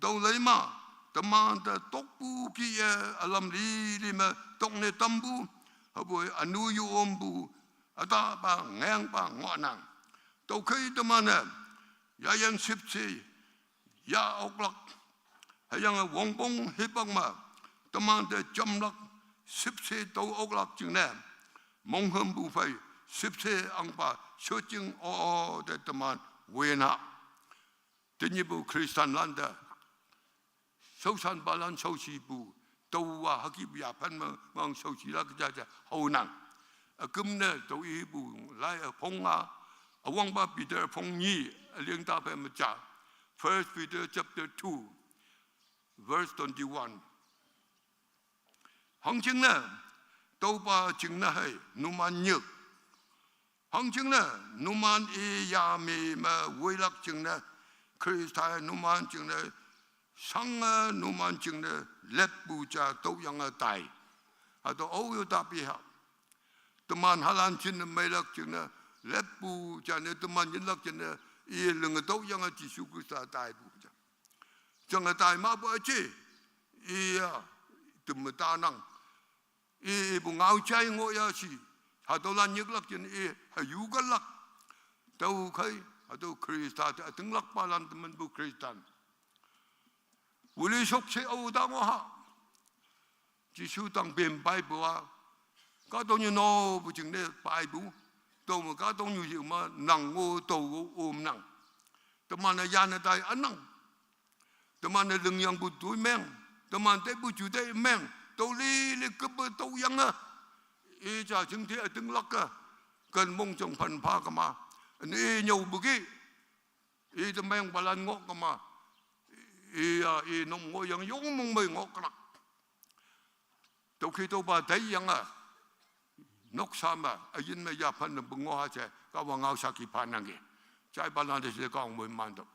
Tau lei ma, te man te tok bu ki ye, a lam li li me, tok ne tam bu, ha bu a nu yu om bu, a ta pa ngeng pa ngo nang. Tau kei te man ne, ya yang sip se, ya ok lak. Hayang e wong pong hipang ma, te man te jam lak, sip se tau ok lak jing ne. Mong hem bu fei, sip se ang pa, shu jing o o te te man, we na. Te nyi bu Christian lan te. Shaoshan balan shaoshi bu, tau wa ha ki bu ya pan me, mang shaoshi lak ja ja, hau nang. A kum ne, tau i bu, lai a phong a, a wang pa Peter phong nyi, a liang ta phem me cha. First Peter chapter two, verse twenty-one. Hang jing ne, tau pa jing ne hai, nu man nyuk. Hang jing ne, nu man e ya me me wei lak jing ne, Krista nu man jing ne, shang e nu man jing ne, lep bu cha tau yang e tai. A tau o yo ta pi ha. Te man ha lan jing ne mei lak jing ne, lep bu cha ne, te man yin lak jing ne, e ling tau yang e Jesu Krista tai bu cha. Jang e tai ma bu a je, e ya, te me ta nang. E, e bu ngao chai ngo ya shi. Ha tau lan nyik lak jing e, ha yu ka lak. Tau kai, ha tau Krista te a ting lak pa lan te man bu Christian. Wuli shok che au ta ngo ha. Jesu tang pem pai bu a. Ka tong nyu no bu jing ne pai bu. Tau me ka tong nyu jing ma nang ngo tau wo om nang. Te man a yan a tai a nang. Te man a ling yang bu tui meng. Te man te bu ju te meng. Tau li li ke bu tau yang a. E cha jing te a ting lak a. Kan mong chang pan pa ka ma. Ni nyau bu ki. E te meng balan ngok ka ma. E ya, e nom ngok yang yong mong mei ngok ka lak. Tau ki tau ba dai yang a. Nok sa ma, a yin me ya pan na bu ngo ha che, ka wa ngao sa ki pan nang ki. Chai balan de se ka ong mei man tau.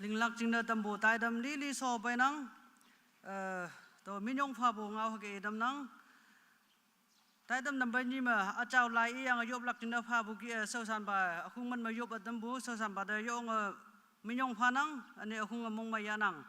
Ling lak jing ne tam bu tai tam li li so pai nang. Eh, tau min yong pha bu ngao ha ke tam nang. Tai tam number nyi me, a chau lai i yang a yop lak jing ne pha bu ki, eh, shaoshan pa, a khung man me yop a tam bu, shaoshan pa te yong, eh, min yong pha nang, ani a khung a mong me ya nang.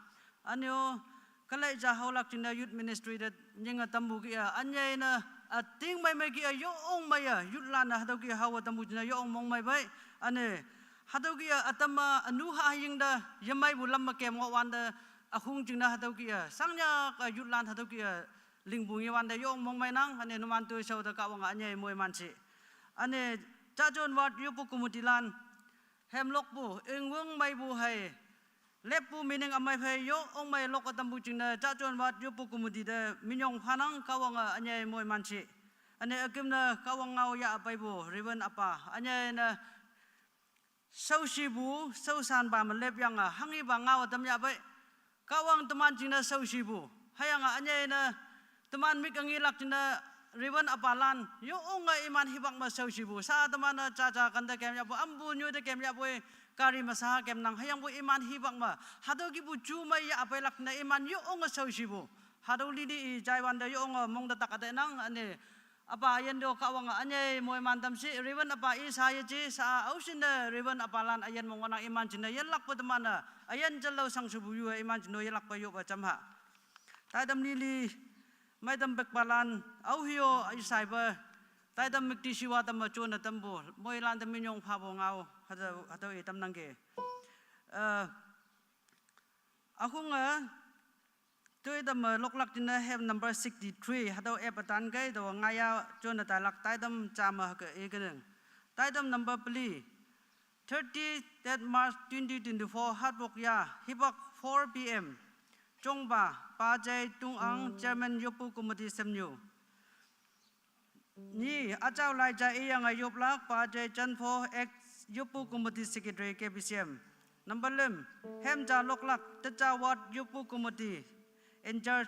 Ani o, Kalai ja haolak jingne youth ministry te nyinge tampu kih-a, ünyei ne, üting mei mei kih-a, yong mei-a, youth lan-e hatüo kih haowe tampu jingne yong mong mei pei. Üne, hatüo kih-a, ütam-a, ünu ha ying te, yemeipu lam me kem ngohwante, ükhong jingne hatüo kih-a, shangnyak-a youth lan hatüo kih-a, lingpu ngewante yong mong mei nang, üne numan toishao te Kahwange ünyei moiman shi. Üne, Jajun Ward yoppu committee lan, hemlokpu, ingwüng meipu hei, leppu meaning ümei phei yong mei lok ütampu jingne, Jajun Ward yoppu committee te minyong phanang Kahwange ünyei moiman shi. Üne üküm ne Kahwang ngao yah peipu, Reverend Apa, ünyei ne, shaoshipu, shaoshanpa me lepyange, hanghipa ngao tam yah pei. Kahwang teman jingne shaoshipu. Hüyange ünyei ne, teman mik angelak jingne, Reverend Apa lan, yonge iman hipak me shaoshipu. Sa teman-e jaja kante kem yahpu, ampu nyu te kem yahpu, gari me sa kem nang, hüyangpu iman hipak me. Hatüo kihpu ju mei yah peilak jingne, iman yonge shaoshipu. Hatüo lili i jaiwante yonge mong te tak üte nang, üne, Apa üyin to Kahwange ünyei moiman tam shi, Reverend Apa i sa yeji, sa aoshinne Reverend Apa lan üyin mong ngohnang iman jingne yelakpe teman-e, üyin jalao shangshupu yu-e iman jingne yelakpe yoppe jam ha. Taitam lili, meitam pekpalan, aohe-o isaipe, taitam müktishiwa tamme jone tampu, moilan te minyong phapu ngao, hatüo, hatüo i tamnangki. Eh, ükhonge, toi tamme loklak jingne hem number sixty-three, hatüo ep ütan kei, taowa ngaiya jone tailak taitam jame hüke ikenang. Taitam number peli, thirty-first March twenty twenty-four, hatwok ya, hipak four P M. Jongpa, Pajai Tungang, Chairman yoppu committee semnyu. Nyi, üjao lai ja iyange yoplak, Pajai Janpho, ex yoppu committee secretary K B C M. Number lüm, hem ja loklak, Teja Ward yoppu committee in charge,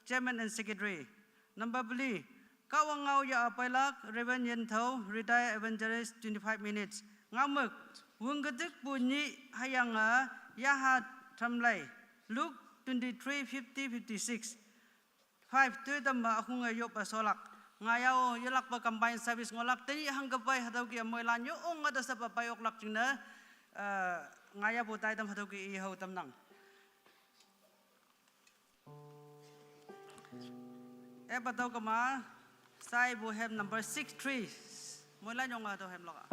chairman and secretary. Number peli, Kahwang ngao yah peilak, Reverend Yintho, retired evangelist, twenty-five minutes. Ngaomük, wüngketikpu nyih hüyange yaha tamlei, Luke twenty-three fifty fifty-six. Five, toi tamme ükhonge yoppe sholak. Ngaiya-o yelakpe combined service ngohlak, tenyih hangke pei hatüo kih moilan yonge te sheppe pei oklak jingne, eh, ngaiyapu taitam hatüo kih i hao tamnang. Epa tüo kema, shaipu hem number six three. Moilan yonge hatüo hem lok-a.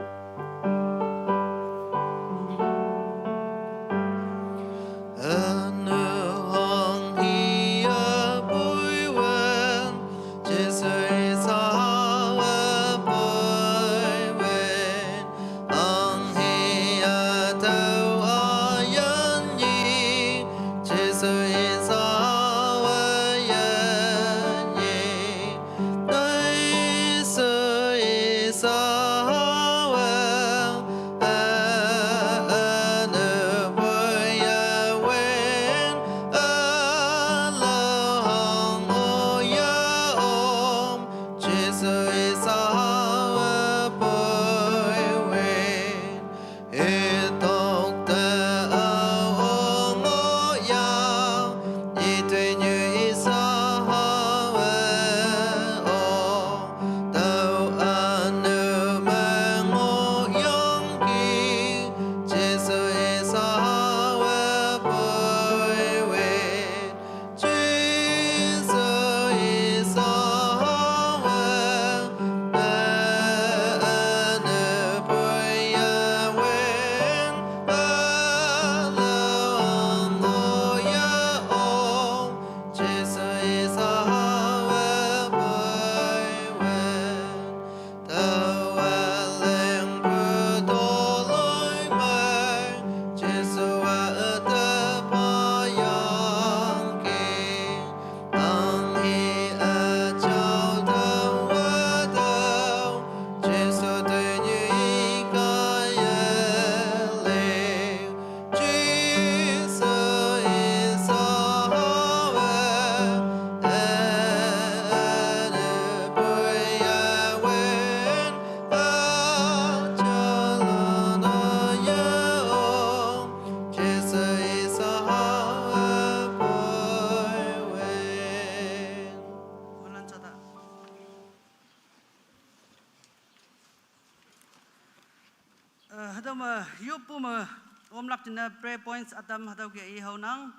Eh, hatüo me, yoppu me, omlak jingne prayer points ütam hatüo kih i haonang.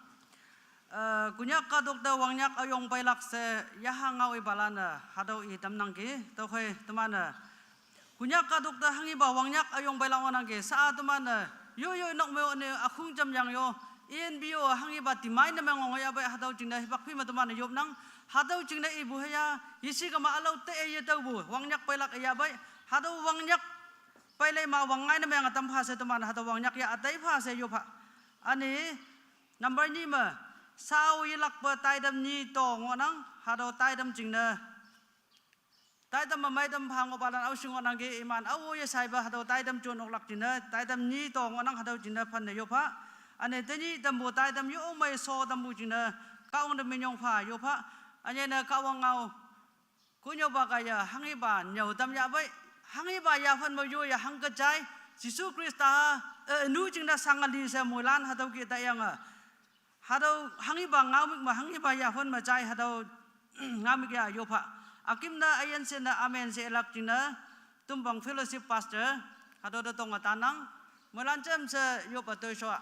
Eh, Konyak kahtok te wangnyak üyong peilak she yaha ngao ipalan-e hatüo i tamnangki, tüokhei teman-e Konyak kahtok te hanghipa wangnyak üyong peilak ngohnangki, sha-a teman-e, yo yo nok me-o ne ükhong jamyang yo, E N P O hanghipa timai ne me ngong yahpei hatüo jingne hipak phi me teman-e yopnang, hatüo jingne ipu hüya, yeshi kema ülao te-e yetüopu wangnyak peilak yahpei, hatüo wangnyak peilei ma wangngai ne meyange tam pha she teman hatüo wangnyak ya ütai pha she yop pha. Üne, number nyi me, shao yelakpe taitam nyi to ngohnang, hatüo taitam jingne. Taitam me meitam pha ngohpalan aoshi ngohnangki iman ao yeshaipa hatüo taitam jon oklak jingne, taitam nyi to ngohnang hatüo jingne phenne yop pha. Üne tenyih tampu taitam yo mei sho tampu jingne, Kahwang te minyong pha yop pha. Ünyei ne Kahwang ngao Konyopa kaiye hanghipa nyüo tam yahpei, hanghipa yaphan me yoiye hangke jai, Jesu Khrista, eh, nu jingne shange li she moilan hatüo ke taiyange. Hatüo hanghipa ngaomük me hanghipa yaphan me jai hatüo ngaomük ya yop pha. Üküm ne üyin she ne amen she ilak jingne, Tumpang Fellowship Pastor, hatüo te tonge tannang, moilan jamshe yoppe toishoa.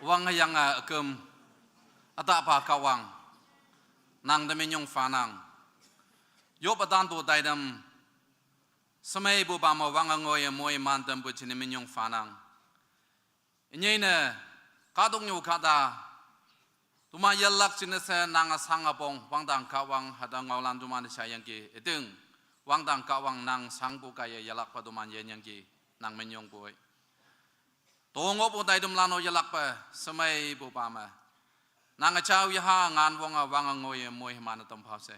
Wangyange üküm, ütahpa Kahwang, nang te minyong phanang. Yoppe tanpu taitam, shemeipupa me wange ngoiye moiman tampu jingne minyong phanang. Ünyei ne, kahtoknyu kahta, toman yelak jingne she nange shange pong, wangdang Kahwang hatüo ngaolan toman-e shayangki, üting, wangdang Kahwang nang shangpu kaiye yelakpe toman yenyangki, nang minyongpoi. Tongohpu taitamlan-o yelakpe, shemeipupa me. Nange jao yaha ngan wonge wange ngoiye moiman-e tam phao she.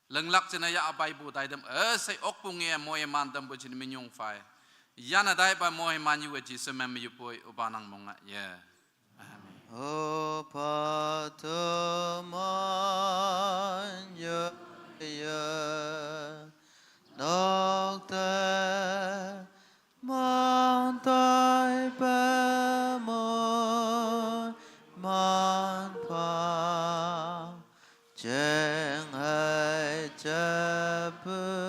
Linglak jingne ya üpaipu taitam, üshei okpu nge moiman tampu jingne minyong phai. Yane taipa moiman yuwe Jesu me yupoi üpa nang monge ye. Amen. Opa teman ye ye nok te man taipe moiman pha. Jeng hei jepu